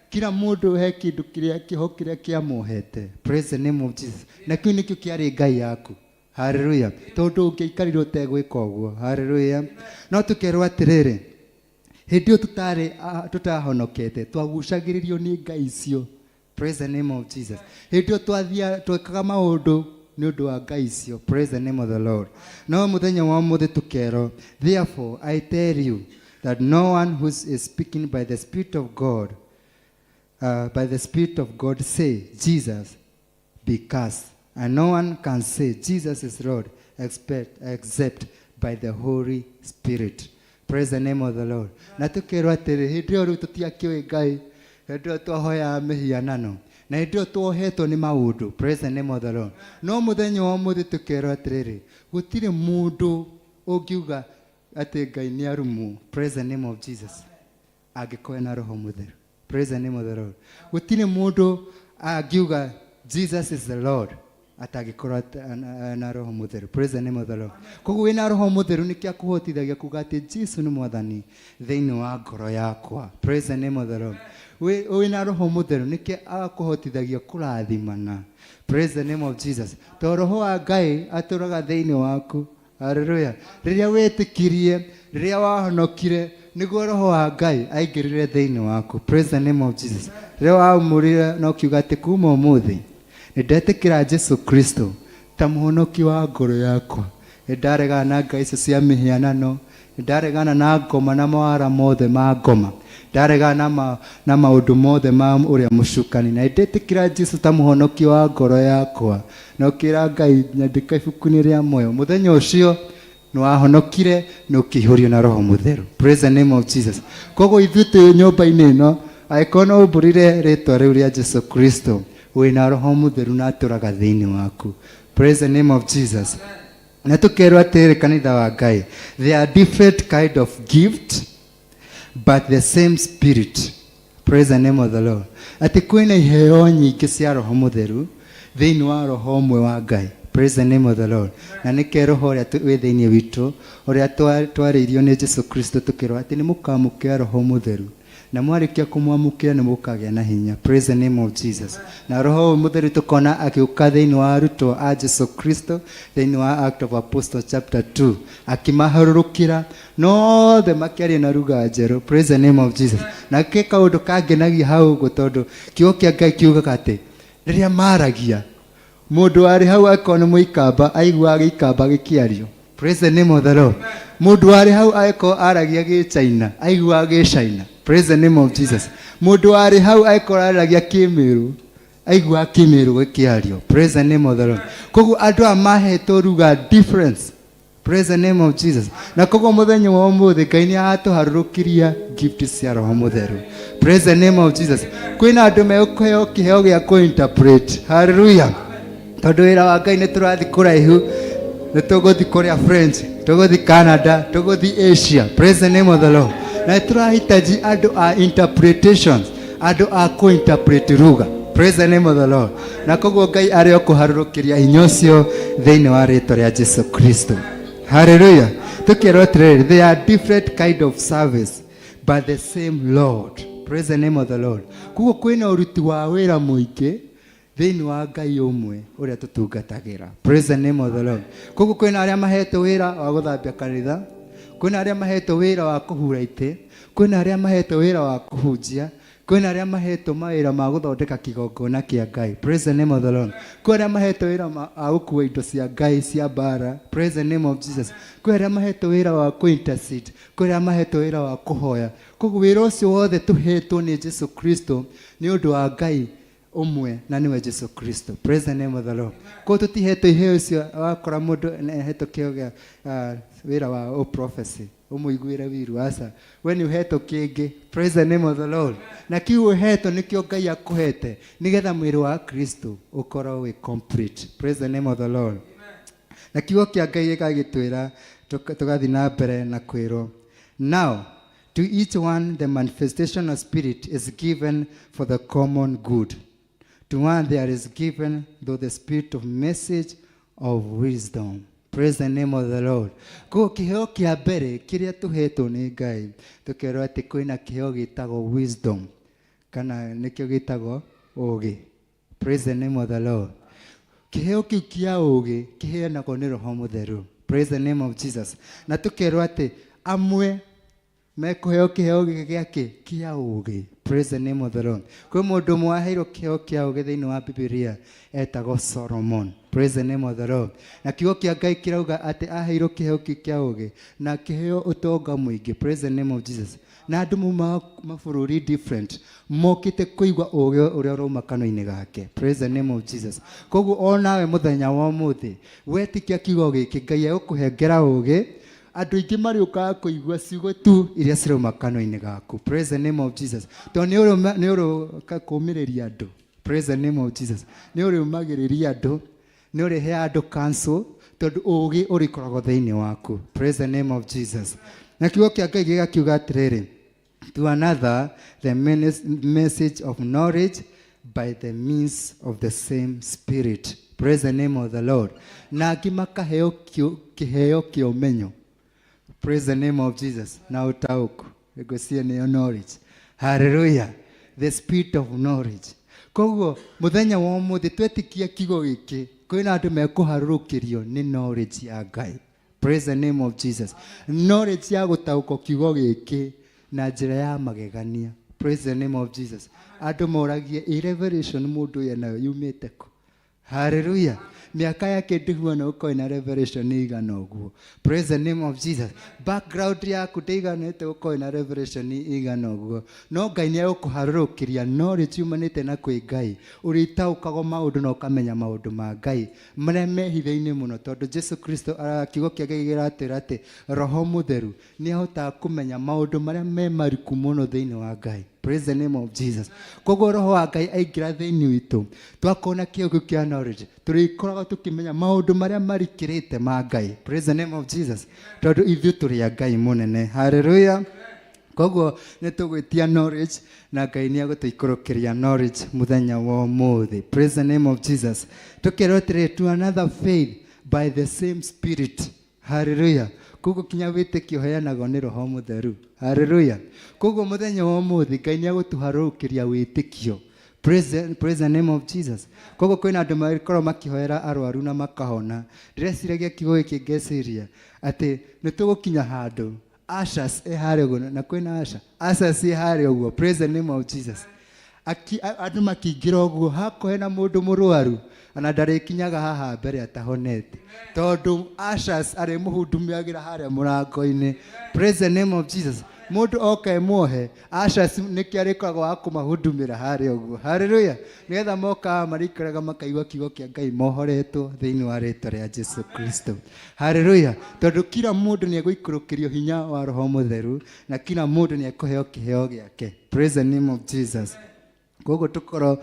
Kila mũndũ he kĩndũ kĩrĩa kĩho kĩrĩa kĩamuohete. Praise the name of Jesus. Na kĩu nĩkĩo kĩarĩ Ngai yaku. Hallelujah. Tondũ ũngĩaikarire ũtegwĩka ũguo. Hallelujah. No tũkerwo atĩrĩrĩ, hĩndĩ ĩyo tũtarĩ tũtahonokete twagucagĩrĩrio nĩ Ngai icio. Praise the name of Jesus. Hĩndĩ ĩyo twathia twekaga maũndũ nĩ ũndũ wa Ngai icio. Praise the name of the Lord. No mũthenya wa ũmũthĩ tũkerwo, therefore I tell you that no one who is speaking by the Spirit of God, by the Spirit of God say, "Jesus be cursed." And no one can say, "Jesus is Lord," except by the Holy Spirit. Praise the name of the Lord. Na tũkerwo atĩrĩ, hĩndĩ ĩyo rĩu tũtiakĩũĩ Ngai, hĩndĩ ĩyo twahoyaga mĩhianano na hĩndĩ ĩyo tuohetwo nĩ maũndũ. Praise the name of the Lord. No mũthenya wa ũmũthĩ tũkerwo atĩrĩrĩ, gũtirĩ mũndũ ũngiuga atĩ Ngai nĩ arumwo. Praise the name of Jesus. Angĩkorwo na Roho Mũtheru. Praise the name of the Lord. Gũtirĩ mũndũ angiuga "Jesus is the Lord" atangĩkorwo na Roho Mũtheru. Praise the name of the Lord. Koguo wĩna Roho Mũtheru nĩkĩo akũhotithagia kuga atĩ Jesu nĩ Mwathani thĩinĩ wa ngoro yakwa. Praise the name of the Lord. Wĩna Roho Mũtheru nĩkĩo akũhotithagia kũrathimana. Praise the name of Jesus. To Roho wa Ngai atũraga thĩinĩ waku. Hallelujah. Rĩrĩa wĩtĩkirie, rĩrĩa wahonokire, nĩguo Roho wa Ngai aingĩrire thĩinĩ waku. Praise the name of Jesus. Rĩrĩa waumũrire na ũkiuga atĩ kuma ũmũthĩ nĩ ndetĩkĩra Jesu Kristo ta mũhonoki wa ngoro yakwa, nĩ ndaregana na ngai icio cia mĩhianano, nĩ ndaregana na ngoma na mawara mothe ma ngoma, ndaregana na maũndũ mothe ma ũrĩa mũcukani, na ndetĩkĩra Jesu ta mũhonoki wa ngoro yakwa, na ũkĩra Ngai nyandĩka ibuku-inĩ rĩa muoyo. Mũthenya ũcio nĩ wahonokire na ũkĩihũrio na Roho Mũtheru. Praise the name of Jesus. Koguo ithuĩ twĩ nyũmba-inĩ ĩno, angĩkorwo no umbũrire rĩtwa rĩu rĩa Jesu Kristo, wĩna Roho Mũtheru na atũraga thĩinĩ waku. Praise the name of Jesus. Na tũkerwo atĩrĩrĩ, kanitha wa Ngai, there are different kind of gift but the same Spirit. Praise the name of the Lord. Atĩ kwĩna iheo nyingĩ cia Roho Mũtheru thĩinĩ wa Roho ũmwe wa Ngai. Praise the name of the Lord. Na nĩke Roho ũrĩa wĩ thĩinĩ witũ, ũrĩa twarĩirio nĩ Jesu Kristo, tũkĩrwo atĩ nĩ mũkamũkĩra Roho Mũtheru. Na mwarĩkia kũmwamũkĩra nĩ mũkagĩa na hinya. Praise the name of Jesus. Na Roho ũyũ Mũtheru tũkona agĩũka thĩinĩ wa arutwo a Jesu Kristo thĩinĩ wa Act of Apostles chapter 2, akĩmaharũrũkĩra nothe makĩaria na lugha njerũ. Praise the name of Jesus. Na ke kaũndũ kangenagia hau ũguo, tondũ kiugo kĩa Ngai kiugaga atĩ rĩrĩa maragia, mũndũ warĩ hau akorwo nĩ Mũikamba aiguaga Gĩikamba gĩkĩario. Praise the name of the Lord. Mũndũ warĩ hau angĩkorwo aragia Gĩchaina aiguaga Gĩchaina. Praise the name of Jesus. Mũndũ warĩ hau angĩkorwo aragia Kĩmĩrũ aiguaga Kĩmĩrũ gĩkĩario. Praise the name of the Lord. Koguo andũ aya mahetwo lugha difference. Praise the name of Jesus. Na koguo mũthenya wa ũmũthĩ Ngai nĩ aratũharũrũkĩria gift cia Roho Mũtheru. Praise the name of Jesus. Kwĩna andũ megũkũheo kĩheo gĩa kũ-interpret. Hallelujah. Tondũ wĩra wa Ngai nĩ tũrathiĩ kũraihu, nĩ tũgũthiĩ kũrĩa French, tũgũthiĩ Canada, tũgũthiĩ Asia. Praise the name of the Lord. Na nĩ tũrahitaji andũ a interpretations, andũ a kũ-interpret lugha. Praise the name of the Lord. Na koguo Ngai arĩ o kũharũrũkĩria hinya ũcio thĩinĩ wa rĩtwa rĩa Jesu Kristo. Hallelujah. Tũkerwo atĩrĩrĩ, there are different kind of service but the same Lord. Praise the name of the Lord. Koguo kwĩna ũruti wa wĩra mũingĩ thĩinĩ wa Ngai ũmwe ũrĩa tũtungatagĩra. Praise the name of the Lord. Koguo kwĩna arĩa mahetwo wĩra wa gũthambia kanitha, kwĩna arĩa mahetwo wĩra wa kũhura itĩ, kwĩna arĩa mahetwo wĩra wa kũhunjia, kwĩna arĩa mahetwo mawĩra ma gũthondeka kĩgongona kĩa Ngai. Praise the name of the Lord. Kwĩ arĩa mahetwo wĩra wa gũkua indo cia Ngai cia mbara. Praise the name of Jesus. Kwĩ arĩa mahetwo wĩra wa kũ-intercede, kwĩ arĩa mahetwo wĩra wa kũhoya. Koguo wĩra ũcio wothe tũhetwo nĩ Jesu Kristo nĩ ũndũ wa Ngai ũmwe na nĩwe Jesu Kristo. Praise the name of the Lord. Koguo tũtihetwo iheo icio wakora mũndũ ahetwo kĩheo gĩa wĩra wa prophecy ũmũiguĩre wiru, aca, we nĩ ũhetwo kĩngĩ. Praise the name of the Lord. Na kiu ũhetwo nĩkĩo Ngai akũhete nĩgetha mwĩrĩ wa Kristo ũkorwo wĩ complete. Praise the name of the Lord. Na kiugo kĩa Ngai gĩgagĩtwĩra, tũgathiĩ na mbere na kwĩrwo, "Now to each one the manifestation of Spirit is given for the common good. To one there is given though the spirit of message of wisdom." Praise the name of the Lord. Koguo kĩheo kĩa mbere kĩrĩa tũhetwo nĩ Ngai, tũkerwo atĩ kwĩna kĩheo gĩtagwo wisdom, kana nĩkĩo gĩtagwo ũũgĩ. Praise the name of the Lord. Kĩheo kĩu kĩa ũũgĩ kĩheanagwo nĩ Roho Mũtheru. Praise the name of Jesus. Na tũkerwo atĩ amwe mekũheo kĩheo gĩkĩ gĩa kĩ kĩa ũũgĩ. Praise the name of the Lord. Kwĩ mũndũ ũmwe waheirwo kĩheo kĩa ũũgĩ thĩinĩ wa Bibilia etagwo Solomon. Praise the name of the Lord. Na kiugo kĩa Ngai kĩrauga atĩ aheirwo kĩheo kĩu kĩa ũũgĩ na kĩheo ũtonga mũingĩ. Praise the name of Jesus. Na andũ maumaga mabũrũri different mokĩte kũigua ũũgĩ ũrĩa ũrauma kanua-inĩ gake. Praise the name of Jesus. Koguo onawe mũthenya wa ũmũthĩ wetĩkia kiugo gĩkĩ, Ngai egũkũhengera ũũgĩ, andũ aingĩ marĩũkaga kũigua ciugo tu iria cirauma kanua-inĩ gaku. Praise the name of Jesus. Tondũ nĩ ũrĩũka kũũmĩrĩria andũ. Praise the name of Jesus. Nĩ ũrĩũmagĩrĩria andũ, nĩ ũrĩheaga andũ counsel, tondũ ũũgĩ ũrĩkoragwo thĩinĩ waku. Praise the name of Jesus. Na kiugo kĩa Ngai gĩgakiuga atĩrĩrĩ, "To another the message of knowledge by the means of the same Spirit." Praise the name of the Lord. Na angĩ makaheo kĩheo kĩa ũmenyo. Praise the name of Jesus. Na ũtaũku ngwĩciria nĩyo knowledge. Hallelujah. The spirit of knowledge. Koguo mũthenya wa ũmũthĩ twetĩkia kiugo gĩkĩ, kwĩna andũ mekũharũrũkĩrio nĩ knowledge ya Ngai. Praise the name of Jesus. Knowledge ya gũtaũkwo kiugo gĩkĩ na njĩra ya magegania. Praise the name of Jesus. Andũ moragie, "Ĩ revelation mũndũ ũyũ nayo yumĩte kũ?" Hallelujah. Mĩaka yake ndĩhuana gũkorwo ĩna revelation ĩigana ũguo. Praise the name of Jesus. Background yaku ndĩiganĩte gũkorwo ĩna revelation ĩigana ũguo, no Ngai nĩ egũkũharũrũkĩria knowledge yumanĩte na kwĩ Ngai, ũrĩtaũkagwo maũndũ na ũkamenya maũndũ ma Ngai marĩa me hitho-inĩ mũno, tondũ Jesu Kristo, kiugo kĩa Ngai gĩratwĩra atĩ Roho Mũtheru nĩ ahotaga kũmenya maũndũ marĩa me mariku mũno thĩinĩ wa Ngai. Praise the name of Jesus. Koguo Roho wa Ngai aingĩra thĩinĩ witũ, twakona kĩo kĩu kĩa knowledge, tũrĩkoragwo tũkĩmenya maũndũ marĩa marikĩrĩte ma Ngai. Praise the name of Jesus. Tondũ ithuĩ tũrĩ a Ngai mũnene. Hallelujah. Koguo nĩ tũgwĩtia knowledge na Ngai nĩ egũtũikũrũkĩria knowledge mũthenya wa ũmũthĩ. Praise the name of Jesus. Tũkerwo atĩrĩrĩ, "To another faith by the same Spirit." Hallelujah. Koguo kinya wĩtĩkio ũheanagwo nĩ Roho Mũtheru. Haleluya. Koguo mũthenya wa ũmũthĩ Ngai nĩ agũtũharũrũkĩria wĩtĩkio. Praise the name of Jesus. Koguo kwĩna andũ magĩkorwo makĩhoera arwaru na makahona. Ndĩreciragia kiugo gĩkĩ ngeciria atĩ nĩ tũgũkinya handũ ushers e harĩa ũguo na kwĩna usher. Ushers e harĩa ũguo. Praise the name of Jesus. Andũ makĩingĩra ũguo hakuhĩ na mũndũ mũrwaru ona ndarĩkinyaga haha mbere atahonete tondũ ushers arĩmũhundumiagĩra harĩa mũrango-inĩ. Praise the name of Jesus. Mũndũ oka emuohe ushers nĩkĩo arĩkoragwo wa kũmahudumĩra harĩa ũguo. Haleluya. Nĩgetha moka marĩikaraga makaigua kiugo kĩa Ngai mohoretwo thĩinĩ wa rĩtwa rĩa Jesu Kristo. Haleluya. Tondũ kila mũndũ nĩ egũikũrũkĩrio hinya wa Roho Mũtheru na kila mũndũ nĩ ekũheo kĩheo gĩake. Praise the name of Jesus. Koguo tũkorwo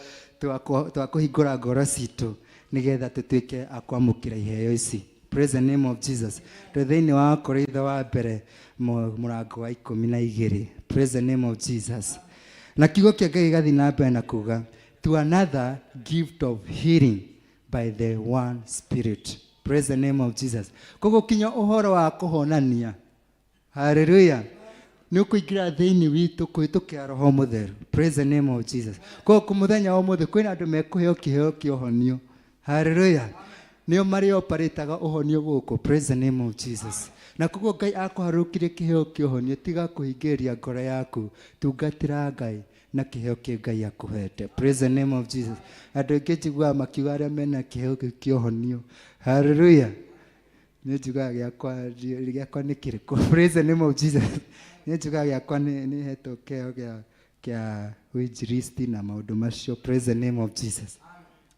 twakũhingũra ngoro citũ nĩgetha tũtuĩke a kwamũkĩra iheo ici. Praise the name of Jesus. Twĩ thĩinĩ wa Koritho wa mbere mũrango wa 12. Praise the name of Jesus. Na kiugo kĩa Ngai gĩgathiĩ na mbere na kuga to another gift of healing by the one Spirit. Praise the name of Jesus. Koguo kinya ũhoro wa kũhonania. Hallelujah. Nĩ ũkũingĩra thĩinĩ witũ kũhĩtũkĩra Roho Mũtheru. Praise the name of Jesus. Koguo mũthenya wa ũmũthĩ kwĩna andũ mekũheo kĩheo kĩa ũhonio. Hallelujah. Nĩo marĩ operataga ũhonio gũkũ. Praise the name of Jesus. Na koguo Ngai akũharũrũkirie kĩheo kĩa ũhonio, tiga kũhingĩrĩria ngoro yaku, tungatĩra Ngai na kĩheo kĩu Ngai akũhete. Praise the name of Jesus. Andũ aingĩ njiguaga makiuga arĩa mena kĩheo kĩu kĩa ũhonio. Hallelujah. Nĩ njugaga gĩakwa nĩ kĩrĩkũ? Praise the name of Jesus. Nĩ njugaga gĩakwa nĩ hetwo kĩheo kĩa ũinjilisti na maũndũ macio. Praise the name of Jesus.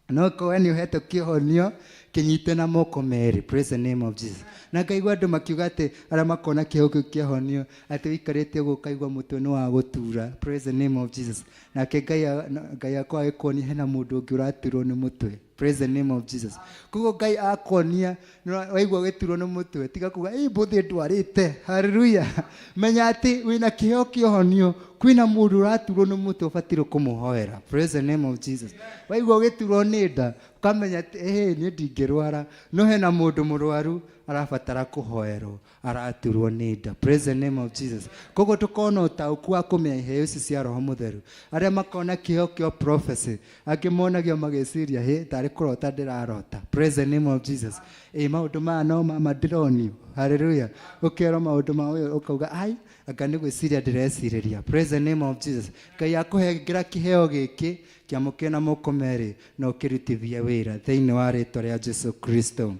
No korwo nĩ ũhetwo kĩhonio kĩnyite na moko merĩ. Praise the name of Jesus. Na ngaigua andũ makiuga atĩ arĩa makona kĩheo kĩu kĩhonio atĩ ũikarĩte ũguo ũkaigua mũtwe nĩ wa gũtura. Praise the name of Jesus. Nake Ngai akwa agĩkuonia hena mũndũ ũngĩ ũraturwo nĩ mũtwe. Praise the name of Jesus. Koguo Ngai akuonia waigua ũgĩturwo nĩ mũtwe tiga kuga ĩ mbũthĩ ndwarĩte. Hallelujah. Menya atĩ wĩna kĩheo kĩa ũhonio, kwĩna mũndũ ũraturwo nĩ mũtwe ũbataire kũmũhoera. Praise the name of Jesus. Waigua ũgĩturwo nĩ nda ũkamenya atĩ ĩhĩ niĩ ndingĩrwara no hena mũndũ mũrwaru arabatara kũhoerwo araturwo nĩ nda. Praise the name of Jesus. Koguo tũkona ũtaũku wa kũmenya iheo ici cia Roho Mũtheru. Arĩa makona kĩheo kĩa prophecy, angĩ monagio magĩciria hĩ tarĩ kũrota ndĩrarota. Praise the name of Jesus. Ĩ maũndũ maya no mama ndĩronio. Hallelujah. Ũkerwo maũndũ ma ũyũ ũkauga ai anga nĩ gwĩciria ndĩrecirĩria. Praise the name of Jesus. Ngai akũhengera kĩheo gĩkĩ kĩamũkĩre na moko merĩ na ũkĩrutithie wĩra thĩinĩ wa rĩtwa rĩa Jesu Kristo.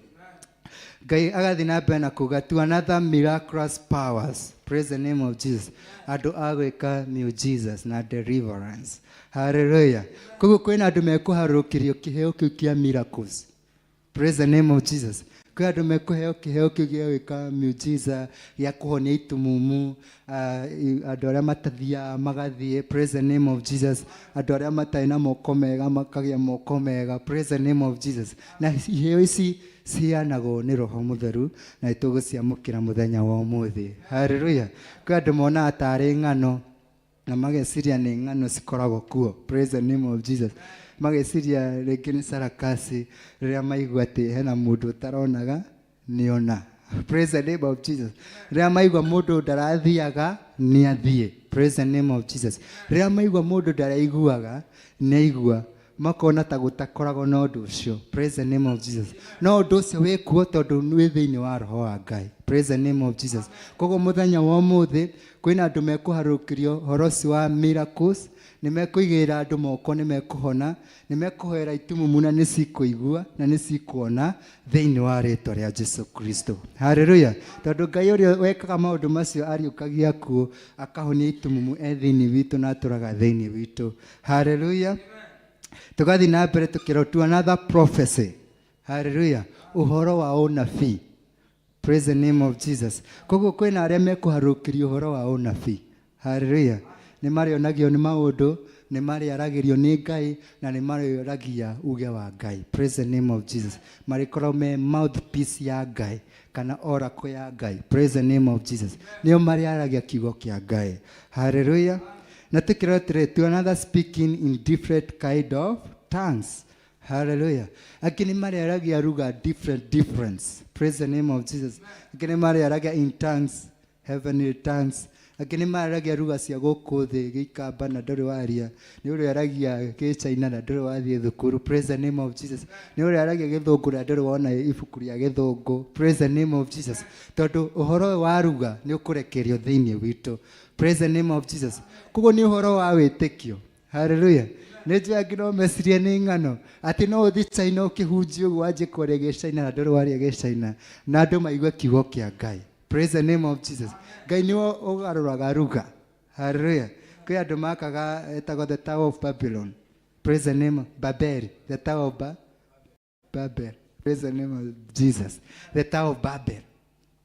Ngai agathiĩ na mbere na kuga to another miraculous powers. Praise the name of Jesus. Andũ a gwĩka miujiza na deliverance. Hallelujah. Koguo kwĩna andũ mekũharũrũkĩrio kĩheo kĩu kĩa miracles. Praise the name of Jesus. Kwĩ andũ mekũheo kĩheo kĩu gĩa gwĩka miujiza gĩa kũhonia itumumu, andũ arĩa matathiaga magathiĩ. Praise the name of Jesus. Andũ arĩa matarĩ na moko mega makagĩa moko mega. Praise the name of Jesus. Na iheo ici ciheanagwo nĩ Roho Mũtheru na nĩtũgũciamũkĩra mũthenya wa ũmũthĩ. Hallelujah. Kwĩ andũ monaga tarĩ ng'ano na mageciria nĩ ng'ano cikoragwo kuo. Praise the name of Jesus. Mageciria rĩngĩ nĩ sarakasi rĩrĩa maigua atĩ hena mũndũ ũtaronaga nĩona. Praise the name of Jesus. Rĩrĩa maigua mũndũ ndarathiaga nĩ athiĩ. Praise the name of Jesus. Rĩrĩa maigua mũndũ ndaraiguaga nĩ aigua, makona ta gũtakoragwo na ũndũ ũcio. Praise the name of Jesus. No ũndũ ũcio wĩ kuo tondũ wĩ thĩinĩ wa Roho wa Ngai. Praise the name of Jesus. Koguo mũthenya wa ũmũthĩ kwĩna andũ mekũharũrũkĩrio ũhoro ũcio wa miracles, nĩ mekũigĩrĩra andũ moko nĩ mekũhona, nĩ mekũhoera itumumu na nĩ cikũigua na nĩ cikuona thĩinĩ wa rĩtwa rĩa Jesu Kristo. Hallelujah. Tondũ Ngai ũrĩa wekaga maũndũ macio ariũkagia akuũ akahonia itumumu e thĩinĩ witũ na atũraga thĩinĩ witũ. Hallelujah. Tũgathiĩ na mbere tũkĩrwo to another prophecy. Hallelujah. Ũhoro wa ũnabii. Praise the name of Jesus. Koguo kwĩna arĩa mekũharũrũkĩrio ũhoro wa ũnabii. Hallelujah. Nĩ marĩonagio nĩ maũndũ, nĩ marĩaragĩrio nĩ Ngai na nĩ marĩoragia uge wa Ngai. Praise the name of Jesus. Marĩkoragwo me mouthpiece ya Ngai kana oracle ya Ngai. Praise the name of Jesus. Nĩo marĩaragia kiugo kĩa Ngai. Hallelujah. Na tũkĩrwo atĩrĩ, to another speaking in different kind of tongues. Haleluya. Angĩ nĩ marĩaragia lugha different difference. Praise the name of Jesus. Angĩ nĩ marĩaragia in tongues, heavenly tongues. Angĩ nĩ marĩaragia lugha cia gũkũ thĩ, gĩikamba na ndũrĩ waria. Nĩ ũrĩaragia gĩchaina na ndũrĩ wathiĩ thukuru. Praise the name of Jesus. Nĩ ũrĩaragia gĩthũngũ na ndũrĩ wona ibuku rĩa gĩthũngũ. Praise the name of Jesus. Tondũ ũhoro ũyũ wa lugha nĩ ũkũrekerio thĩinĩ witũ. Praise the name of Jesus. Koguo nĩ ũhoro wa wĩtĩkio. Haleluya. Nĩ njũĩ angĩ no mecirie nĩ ng'ano atĩ no ũthiĩ China ũkĩhunjia ũguo wanjie kwaria gĩcaina na ndũrĩ waria gĩcaina na andũ maigue kiugo kĩa Ngai. Praise the name of Jesus. Ngai nĩwe ũgarũraga lugha. Haleluya. Kwĩ andũ makaga ĩtagwo the Tower of Babylon. Praise the name of Babel. The Tower of Babel. Praise the name of Jesus. The Tower of Babel.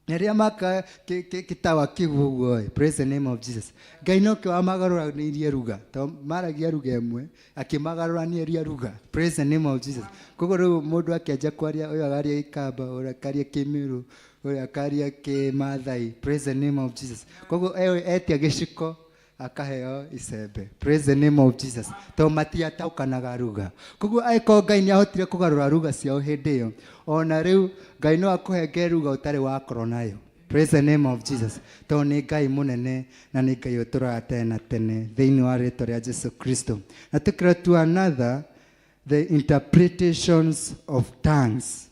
Na rĩrĩa maka gĩtawa kĩu ũguo ĩ, praise the name of Jesus. Ngai nokĩo wamagarũranĩirie ruga, to maragia ruga ĩmwe, akĩmagarũranĩria ruga. Praise the name of Jesus. Koguo rĩu mũndũ akĩanjia kwaria, ũyũ akaria Gĩkamba, ũrĩa akaria Kĩmĩrũ, ũrĩa akaria Kĩmathai. Praise the name of Jesus. Koguo etia gĩciko akaheo icembe. Praise the name of Jesus. To matiataũkanaga ruga. Koguo angĩkorwo Ngai nĩ ahotire kũgarũra ruga ciao hĩndĩ ĩyo, ona rĩu Ngai no akũhenge ruga ũtarĩ wakorwo nayo. Praise the name of Jesus. To nĩ Ngai mũnene na nĩ Ngai ũtũraga tene na tene thĩinĩ wa rĩtwa rĩa Jesu Kristo. Na tũkĩra to another, the interpretations of tongues.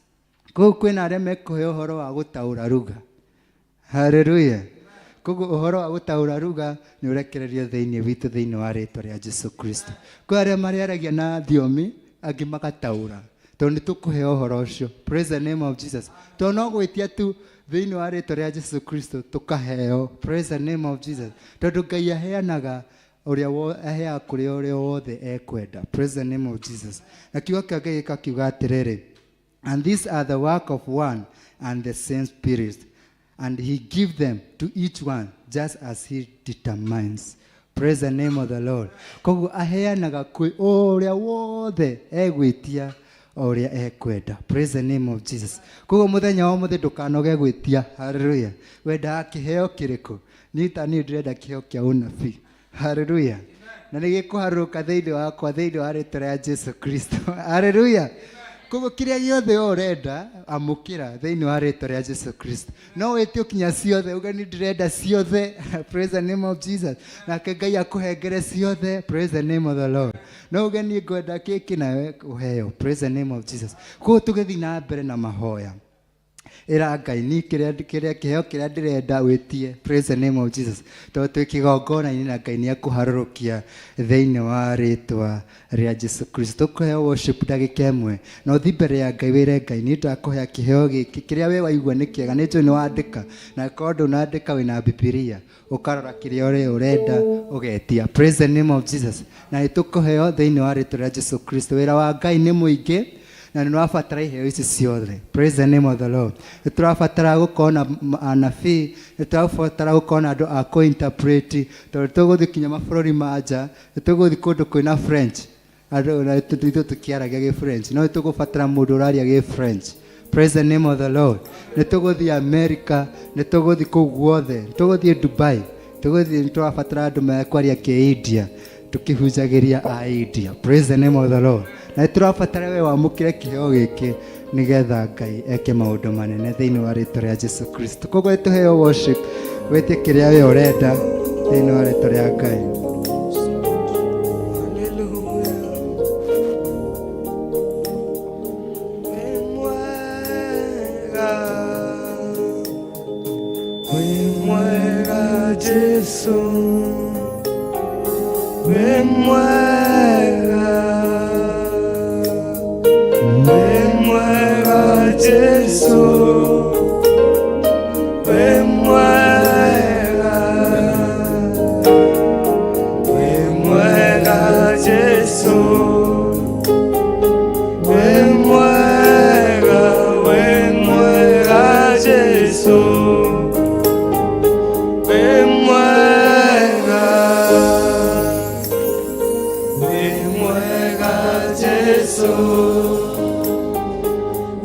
Koguo kwĩna arĩa mekũheo ũhoro wa gũtaũra ruga. Haleluya. Koguo ũhoro wa gũtaũra ruga nĩ ũrekererio thĩinĩ witũ thĩinĩ wa rĩtwa rĩa Jesu Kristo. Kwĩ arĩa marĩaragia na thiomi, angĩ magataũra. Tondũ nĩ tũkũheo ũhoro ũcio. Praise the name of Jesus. Tondũ no gwĩtia tu thĩinĩ wa rĩtwa rĩa Jesu Kristo tũkaheo. Praise the name of Jesus. Tondũ Ngai aheanaga ũrĩa aheaga kũrĩ ũrĩa wothe ekwenda. Praise the name of Jesus. Na kiugo kĩa Ngai gĩkakiuga atĩrĩrĩ, and these are the work of one and the same Spirit, and he give them to each one just as he determines. Praise the name of the Lord. Koguo aheanaga kwĩ ũrĩa wothe egwĩtia o ũrĩa ekwenda. Praise the name of Jesus. Koguo mũthenya wa ũmũthĩ ndũkanoge gwĩtia. Hallelujah. Wendaga kĩheo kĩrĩkũ? Niĩ ta niĩ ndĩrenda kĩheo kĩa ũnabii. Hallelujah. Na nĩ gĩkũharũrũka thĩinĩ wakwa thĩinĩ wa rĩtwa rĩa Jesu Kristo. Hallelujah. Koguo kĩrĩa gĩothe we ũrenda amũkĩra thĩinĩ wa rĩtwa rĩa Jesu Kristo. No wĩtie kinya ciothe, uge nĩ ndĩrenda ciothe. Praise the name of Jesus. Nake Ngai akũhengere ciothe. Praise the name of the Lord. No uge niĩ ngwenda kĩkĩ nawe ũheo. Praise the name of Jesus. Koguo tũgĩthiĩ na mbere na mahoya, ĩra Ngai ni kĩrĩa kĩrĩa kĩheo kĩrĩa ndĩrenda wĩtie. Praise the name of Jesus. Tondũ twĩ kĩgongona-inĩ na Ngai nĩ akũharũrũkia thĩinĩ wa rĩtwa rĩa Jesu Kristo. Tũkũheo worship ndagĩka ĩmwe na ũthiĩ mbere ya Ngai wĩre Ngai niĩ ndakũhea kĩheo gĩkĩ kĩrĩa we waigua nĩ kĩega. Nĩ njũĩ nĩ wandĩka, na korwo ndũnandĩka wĩna Bibilia ũkarora kĩrĩa ũrĩa ũrenda ũgetia. Praise the name of Jesus. Na nĩ tũkũheo thĩinĩ wa rĩtwa rĩa Jesu Kristo. Wĩra wa Ngai nĩ mũingĩ na nĩ ũrabatara iheo ici ciothe. Praise the name of the Lord. Nĩ tũrabatara gũkorwo na anabii, nĩ tũrabatara gũkorwo na andũ a kũ-interpret, tondũ tũgũthiĩ kinya mabũrũri ma nja, nĩ tũgũthiĩ kũndũ kwĩna French, andũ na ithuĩ tũkĩaragia gĩ French, no nĩ tũgũbatara mũndũ ũraria gĩ French. Praise the name of the Lord. Nĩ tũgũthiĩ America, nĩ tũgũthiĩ kũu guothe, nĩ tũgũthiĩ Dubai, tũgũthiĩ, nĩ tũrabatara andũ mekwaria kĩ-India, tũkĩhunjagĩria a India. Praise the name of the Lord. Na nĩ tũrabatara we wamũkĩre kĩheo gĩkĩ nĩgetha Ngai eke maũndũ manene thĩinĩ wa rĩtwa rĩa Jesu Kristo. Koguo tũheo worship, wĩtie kĩrĩa we ũrenda thĩinĩ wa rĩtwa rĩa Ngai. Hallelujah. Wĩ mwega, wĩ mwega Jesu, wĩ mwega, wĩ mwega Jesu, wĩ mwega, wĩ mwega Jesu. Wĩ mwega, wĩ mwega Jesu, wĩ mwega, wĩ mwega Jesu,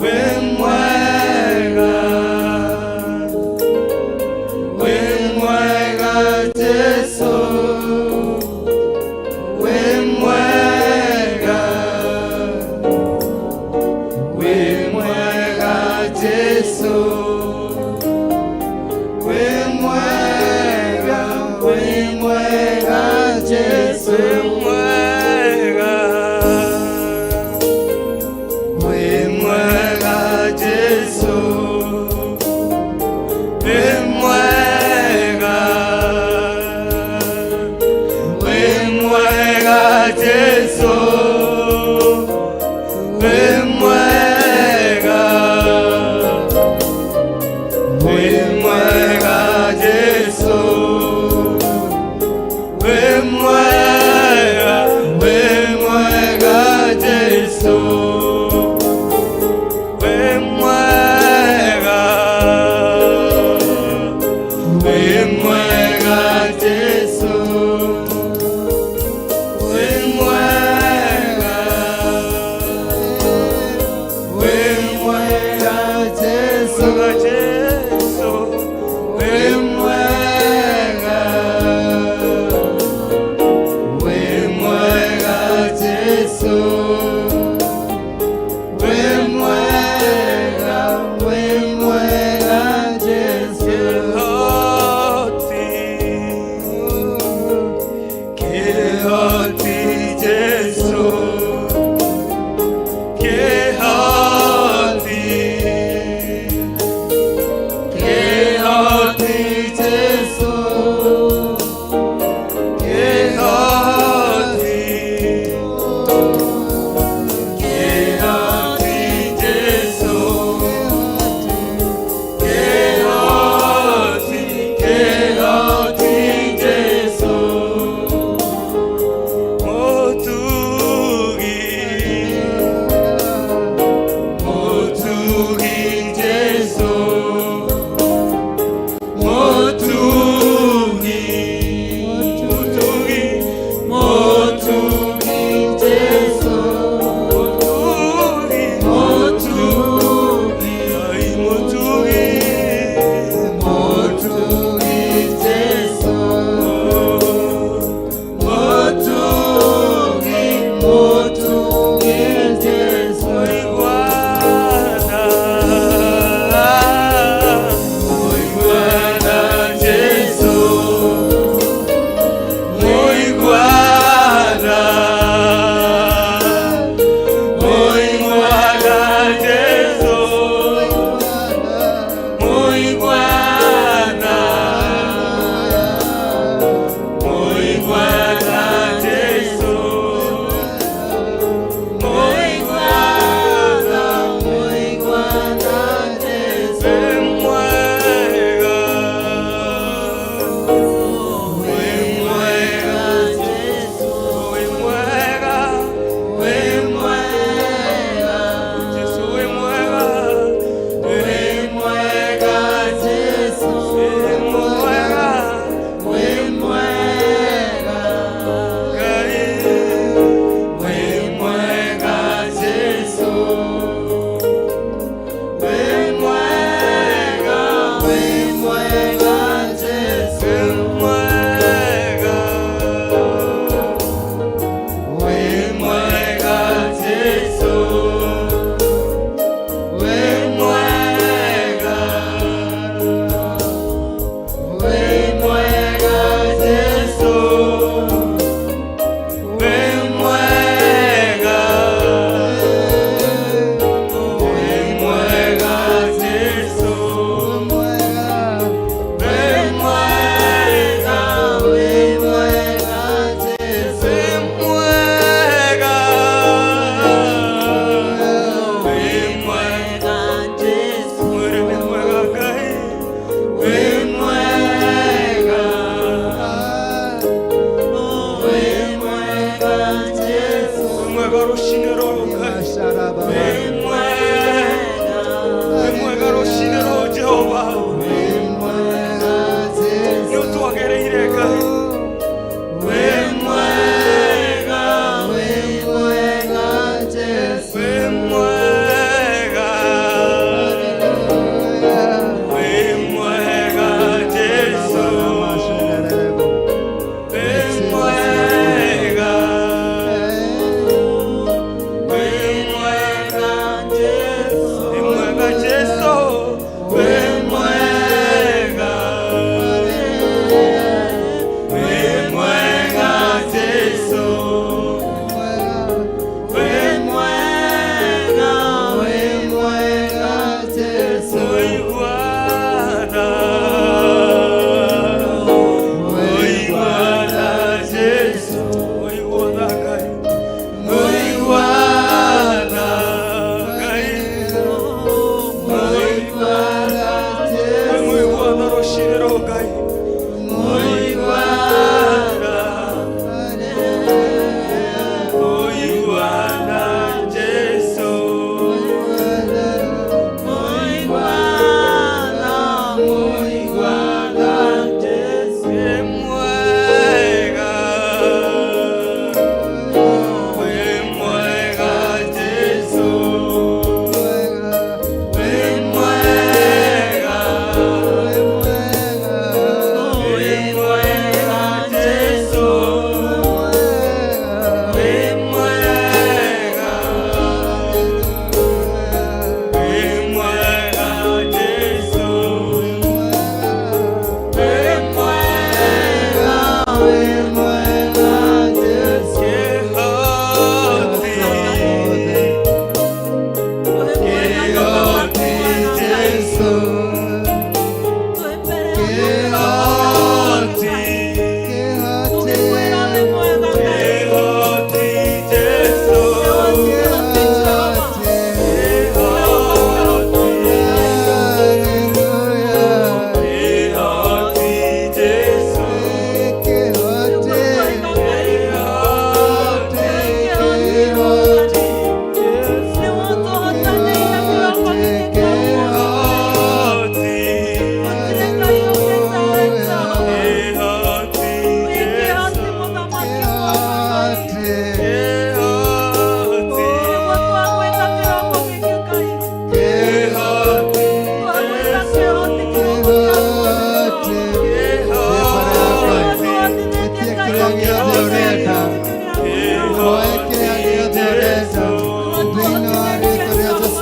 wĩ mwega, wĩ mwega Jesu, wĩ mwega. Wĩ mwega, wĩ mwega Jesu, wĩ mwega, wĩ mwega Jesu, wĩ mwega, wĩ mwega Jesu, wĩ mwega.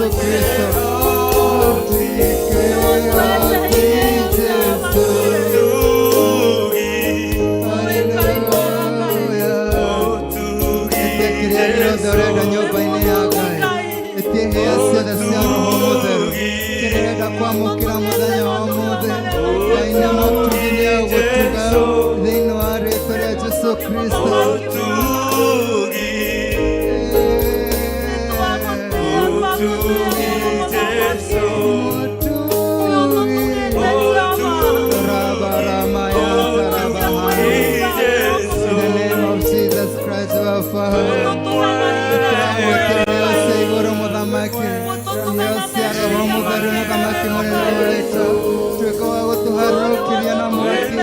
Jesu Kristo. Oti Jesu. Haleluya. Etia kĩrĩa gĩothe ũrenda nyũmba-inĩ ya Ngai, etia iheo ciothe cia Roho Mũtheru, kĩrĩa ũrenda kwamũkĩra mũthenya wa ũmũthĩ, Ngai nĩ mũtugi, nĩ egũtuga thĩinĩ wa rĩtwa rĩa Jesu Kristo. Mũtugi. Rabaramaya tarabahai. In the name of Jesus Christ, our Father. Tũramwĩkĩra cia igũrũ mũthamaki, iheo cia Roho Mũtheru, mũthamaki mũnene witũ, tuĩka wa gũtũharũrũkĩria na mwaki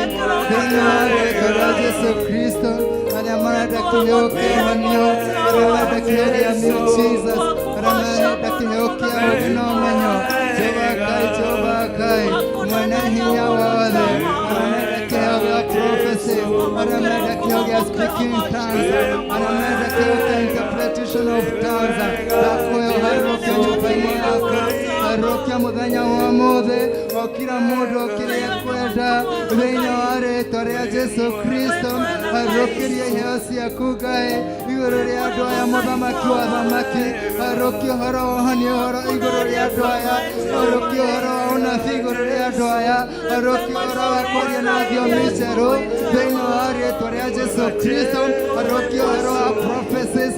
thĩinĩ wa rĩtwa rĩa Jesu Kristo. Arĩa marenda kĩheo kĩa ũhonio, arĩa marenda kĩheo gĩa new Jesus, arĩa marenda kĩheo kĩa ũũgĩ na ũmenyo, Jehova Ngai, Jehova Ngai mwene hinya wothe, arĩa marenda kĩheo gĩa prophecy, arĩa marenda kĩheo gĩa speaking tongues, arĩa marenda kĩheo kĩa interpretation of tongues, ndakũhe ũharũrũke nyũmba-inĩ yaku, harũrũkia mũthenya wa ũmũthĩ o kila mũndũ o kĩrĩa ekwenda thĩinĩ wa rĩtwa rĩa Jesu Kristo. Harũrũkĩria iheo ciaku, Ngai, igũrũ rĩa andũ aya, mũthamaki wa thamaki. Harũrũkia ũhoro wa ũhonio ũhoro igũrũ rĩa andũ aya, harũrũkia ũhoro wa ũnabii igũrũ rĩa andũ aya, harũrũkia ũhoro wa kwaria na thiomi njerũ thĩinĩ wa rĩtwa rĩa Jesu Kristo, harũrũkia ũhoro wa prophecies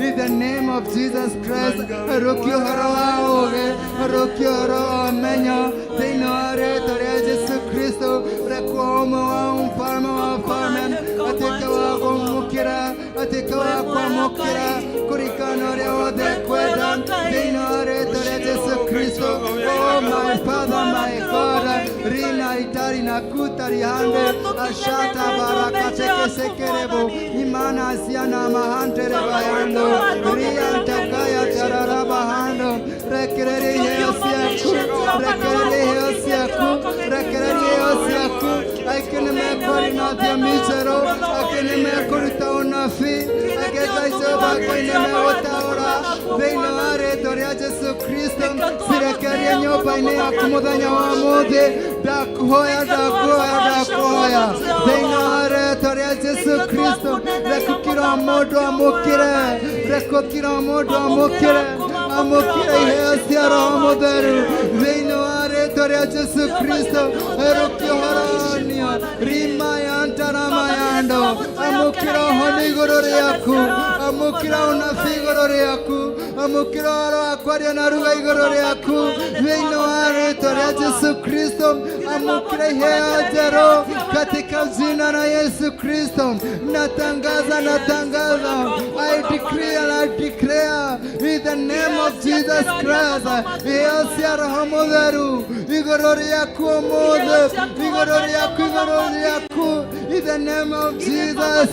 in the name of Jesus Christ, harũrũkia ũhoro wa ũũgĩ, harũrũkia ũhoro wa ũmenyo thĩinĩ wa rĩtwa rĩa Jesu Kristo. Rekwo ũmwe wa mfalme wa falme atuĩke wa kũmũkĩra, atuĩke wa kwamũkĩra kũringana na ũrĩa wothe ekwenda thĩinĩ wa rĩtwa rĩa Jesu Kristo. Oh my Father, my God, rina itari na kutari hande ashata barakatekesekerebo imana asiana mahantere bayando riantakaya tararabahando. Rekereria iheo ciaku, rekereria iheo ciaku, rekereria iheo ciaku. Aingĩ nĩ mekwaria na thiomi njerũ, angĩ nĩ mekũruta ũnabii, angĩ, Ngai Jehova Ngai, nĩ megũtaũra thĩinĩ wa rĩtwa rĩa Jesu Kristo. Cirekerie nyũmba-inĩ yaku mũthenya wa ũmũthĩ. Ndakuhoya, ndakuhoya, ndakuhoya thĩinĩ wa rĩtwa rĩa Jesu Kristo. Reke kila mũndũ amũkĩre, reke kila mũndũ amũkĩre, amũkĩre iheo cia Roho Mũtheru thĩinĩ wa rĩtwa rĩa Jesu Kristo. Herũkia ũhoronio rima ya ntarama yando, amũkĩra ũhoni igũrũ rĩaku, amũkĩra ũnabii igũrũ rĩaku, amũkĩra ũhoro wa kwaria na ruga igũrũ rĩaku thĩinĩ wa rĩtwa rĩa Jesu Kristo. Amũkĩra iheo njerũ katika jina la Yesu Kristo. Natangaza, natangaza, I decree and I declare in the name of Jesus Christ, iheo cia Roho Mũtheru igũrũ rĩaku ũmũthĩ, igũrũ rĩaku, igũrũ rĩaku, in the name of Jesus,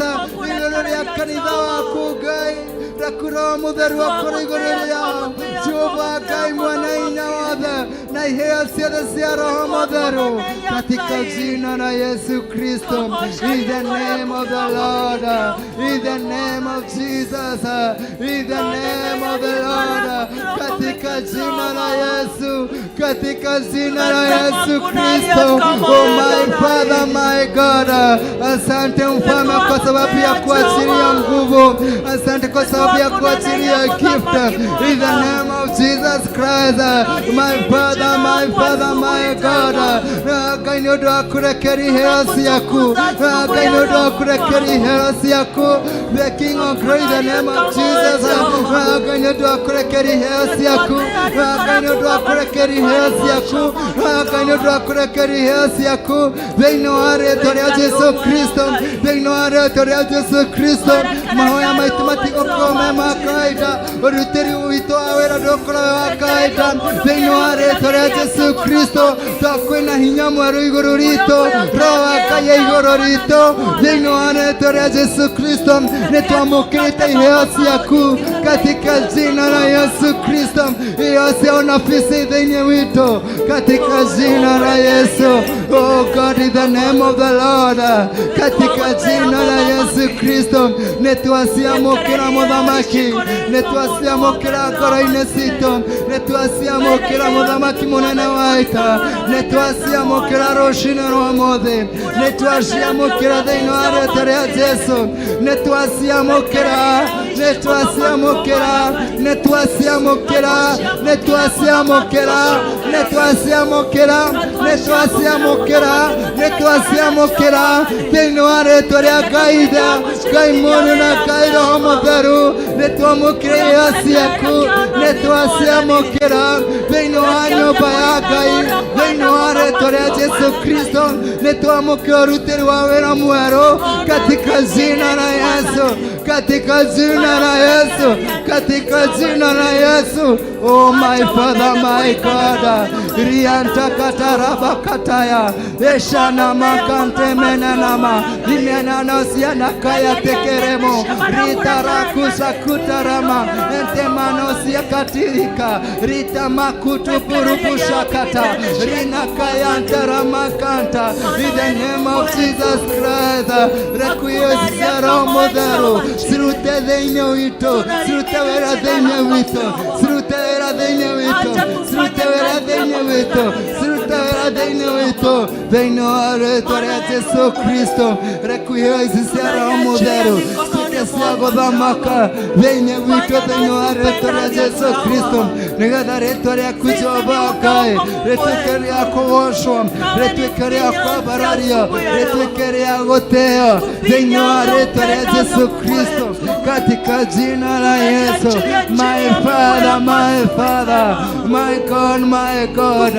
igũrũ rĩa kanitha waku, Ngai, reku Roho Mũtheru akorwo igũrũ rĩao, Jehova Ngai mwene hinya wothe, na iheo ciothe cia Roho Mũtheru katika jina la Yesu Kristo. In the name of the Lord, in the name of Jesus, in the name of the Lord, katika jina la Yesu, katika jina la Yesu Kristo. Oh my Father, my God, asante mfalme kwa sababu ya kuachilia nguvu, asante kwa sababu ya kuachilia gift in the name of Jesus Christ. My Father, my Father, my God, Ngai, nĩ ũndũ wa kũrekeria iheo ciaku, Ngai, nĩ ũndũ wa kũrekeria iheo ciaku, the King of Glory, in the name of Jesus. Ngai, nĩ ũndũ wa kũrekeria iheo ciaku, Ngai, nĩ ũndũ wa kũrekeria iheo ciaku, Ngai, nĩ ũndũ wa kũrekeria iheo ciaku thĩinĩ wa rĩtwa rĩa Jesu Kristo, thĩinĩ wa rĩtwa rĩa Jesu Kristo. Mahoya maitũ matigũkorwo me ma kawaida, ũrutĩri witũ wa wĩra ndũgũkorwo wĩ wa kawaida thĩinĩ wa rĩtwa rĩa Jesu Kristo. Twakwĩna hinya mwerũ igũrũ ritũ, Roho wa Ngai igũrũ ritũ thĩinĩ wa rĩtwa rĩa Jesu Kristo. Nĩ twamũkĩrĩte iheo ciaku katika jina la Yesu Kristo, iheo cia ũnabii thĩinĩ witũ. witũ katika jina la Yesu. Oh God, in the name of the Lord, katika jina la Yesu Kristo, nĩ twaciamũkĩra mũthamaki, nĩ twaciamũkĩra ngoro-inĩ citũ, nĩ twaciamũkĩra mũthamaki mũnene wa ita, nĩ twaciamũkĩra rũcinĩ rwa mũthĩ, nĩ twaciamũkĩra thĩinĩ wa rĩtwa rĩa Jesu, nĩ twaciamũkĩra, nĩ twaciamũkĩra, nĩ twaciamũkĩra, nĩ twaciamũkĩra, nĩ twaciamũkĩra, nĩ twaciamũkĩra, nĩ twaciamũkĩra thĩinĩ wa rĩtwa rĩa Ngai Ithe, Ngai Mũriũ na Ngai Roho Mũtheru, nĩ twamũkĩra iheo ciaku, nĩ twaciamũkĩra thĩinĩ wa nyũmba ya Ngai, thĩinĩ wa rĩtwa rĩa Jesu Kristo, nĩ twamũkĩra ũrutĩri wa wĩra mwerũ katika jina la Yesu, katika jina la Yesu, katika jina la Yesu. Oh my Father, my God, rianta kataraba kataya eshana makante menanama limenanosia kaya tekeremo ritarakusa kutarama entemanosia katirika ritamakutupurupushakata rinakayantarama in the name of Jesus Christ, rekuyesia Roho Mũtheru cirute thĩinĩ witũ, cirute wĩra thĩinĩ witũ, cirute wĩra thĩinĩ witũ, cirute wĩra thĩinĩ witũ, cirute wĩra thĩinĩ witũ, thĩinĩ wa rĩtwa rĩa Jesu Kristo, rekuheo ici cia Roho Mũtheru cituĩke cia gũthamaka thĩinĩ witũ, thĩinĩ wa rĩtwa rĩa Jesu Kristo, nĩgetha rĩtwa rĩaku Jehova Ngai rĩtuĩke rĩa kũgocwo, rĩtuĩke rĩa kwambarario, rĩtuĩke rĩa gũtĩo thĩinĩ wa rĩtwa rĩa Jesu Kristo, katika jina la Yesu. My Father, my Father, my God, my God,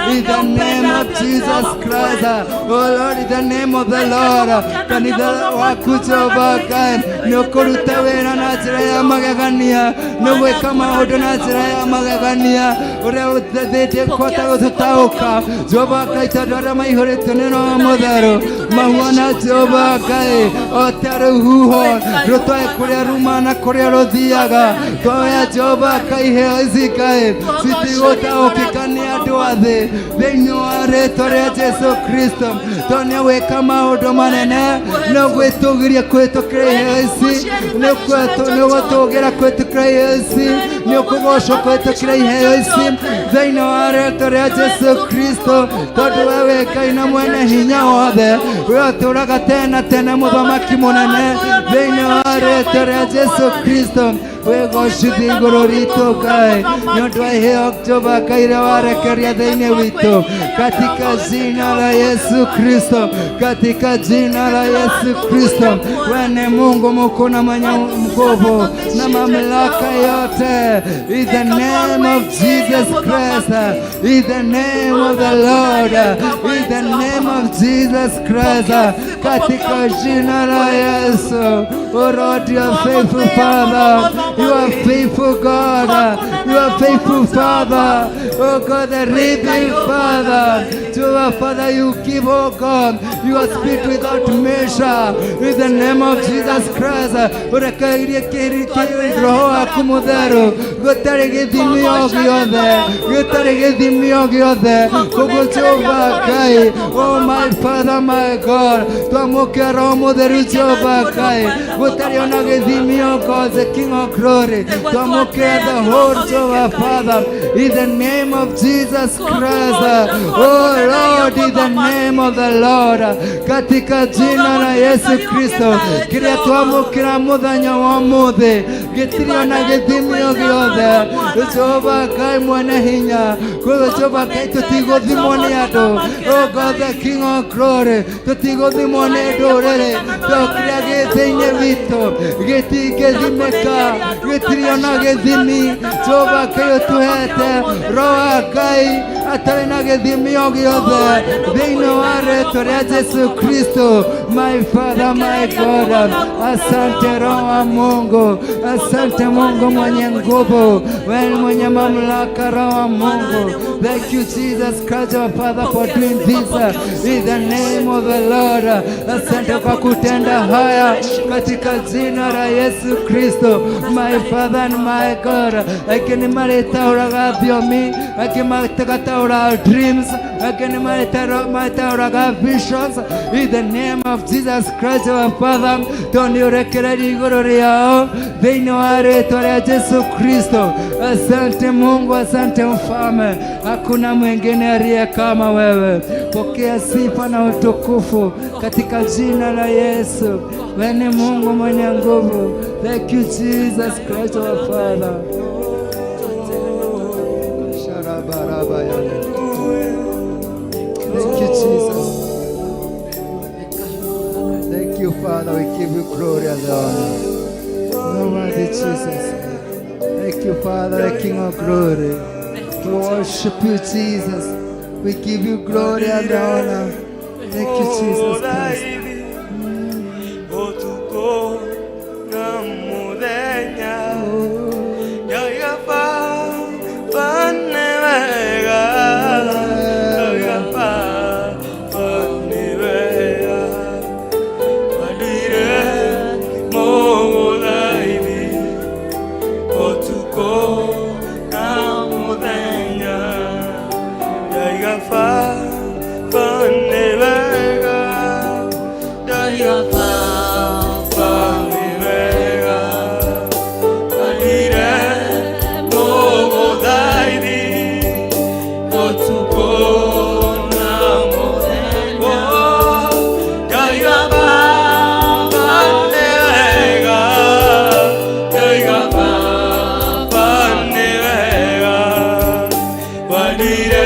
in the name of Jesus Christ, oh Lord, in the name of the Lord, kanitha waku Jehova Ngai nĩ ũkũruta wĩra na njĩra ya magegania, nĩ ũgwĩka maũndũ na njĩra ya magegania ũrĩa ũtathĩtie kũhota gũtũtaũka Jehova Ngai, tondũ arĩa maihũrĩtwo nĩ Roho Mũtheru mahuana Jehova Ngai o ta rũhuho rũtoe kũrĩa ruma na kũrĩa rũthiaga. Twoya Jehova Ngai iheo ici Ngai citigũtaũkĩka nĩ andũ a thĩ thĩinĩ wa rĩtwa rĩa Jesu Kristo, tondũ nĩ gwĩka maũndũ manene, nĩ gwĩtũgĩria kũhĩtũkĩra iheo ici, nĩ gũtũgĩra kũhĩtũkĩra iheo ici, nĩ ũkũgocwo kũhĩtũkĩra iheo ici thĩinĩ wa rĩtwa rĩa Jesu Kristo, tondũ we wĩ Ngai na mwene hinya wothe, we ũtũũraga tene na tene, mũthamaki mũnene, thĩinĩ wa rĩtwa rĩa Jesu Kristo. Wĩgocithie igũrũ ritũ Ngai nĩ ũndũ wa iheo Jehova Ngai iria warekeria thĩinĩ witũ katika jina la Yesu Kristo, katika jina la Yesu Kristo. We ni Mungu mkuu na mwenye nguvu na mamlaka yote. In the name of Jesus Christ, in the name of the Lord, in the name of Jesus Christ, katika jina la Yesu. Oh Lord, you are faithful Father, you are faithful God, you are faithful Father. Oh God, the living Father, to our Father, you give, oh God, you are spirit without measure. In the name of Jesus Christ, ũrekereirie roho waku mũtheru gũtarĩ gĩthimi o gĩothe, gũtarĩ gĩthimi o gĩothe. Koguo Jehova Ngai, oh my Father, my God, twamũkĩra Roho Mũtheru Jehova Ngai gũtarĩ ona gĩthimi o God, the King of Glory, twamũkĩra the whole Jehovah Father, in the name of Jesus Christ. Oh Lord, in the name of the Lord, katika jina la Yesu Kristo, kĩrĩa twamũkĩra mũthenya wa ũmũthĩ gĩtirĩ ona gĩthimi o gĩothe. Jehova Ngai mwene hinya, koguo Jehova Ngai tũtigũthimwo nĩ andũ. Oh God, the King of Glory, tũtigũthimwo nĩ ndũrĩrĩ, tondũ kĩrĩa gĩ thĩinĩ witũ gĩtingĩthimĩka, gĩtirĩ ona gĩthimi. Jehova Ngai ũtũhete Roho wa Ngai Atarĩ na gĩthimi o gĩothe thĩinĩ wa rĩtwa rĩa Jesu Kristo. My Father, my God, asante Roho wa Mungu, asante Mungu mwenye nguvu, wewe mwenye mamlaka, Roho wa Mungu. Thank you, Jesus Christ, our Father, for doing this in the name of the Lord. Asante kwa kutenda haya katika jina la Yesu Kristo. My Father and my God, angĩ nĩ marĩtaũraga thiomi, angĩ magataũra dreams, angĩ nĩ marĩtaũraga visions in the name of Jesus Christ, our Father. Tondũ nĩ ũrekereria igũrũ rĩao thĩinĩ wa rĩtwa rĩa Jesu Kristo. Asante Mungu, asante Mfalme, hakuna mwingine aliye kama wewe. Pokea sifa na utukufu katika jina la Yesu. Wewe ni Mungu mwenye nguvu. Thank you, Jesus Christ, our Father. Sharabarabaya. Thank you, Jesus. Thank you, Father. We give you glory and honor. No worthy, Jesus. Thank you, Father, the King of glory. We worship you, Jesus. We give you glory and honor. Thank you, Jesus Christ. Ũtukũ na mũthenya Ngai Baba nĩ wega, Ngai Baba nĩ wega. Wandire mũgũthaithi ũtukũ na mũthenya Ngai Baba nĩ wega, Ngai Baba nĩ wega. Wandire mũgũthaithi ũtukũ na mũthenya Ngai Baba nĩ wega, Ngai Baba nĩ wega. Wandire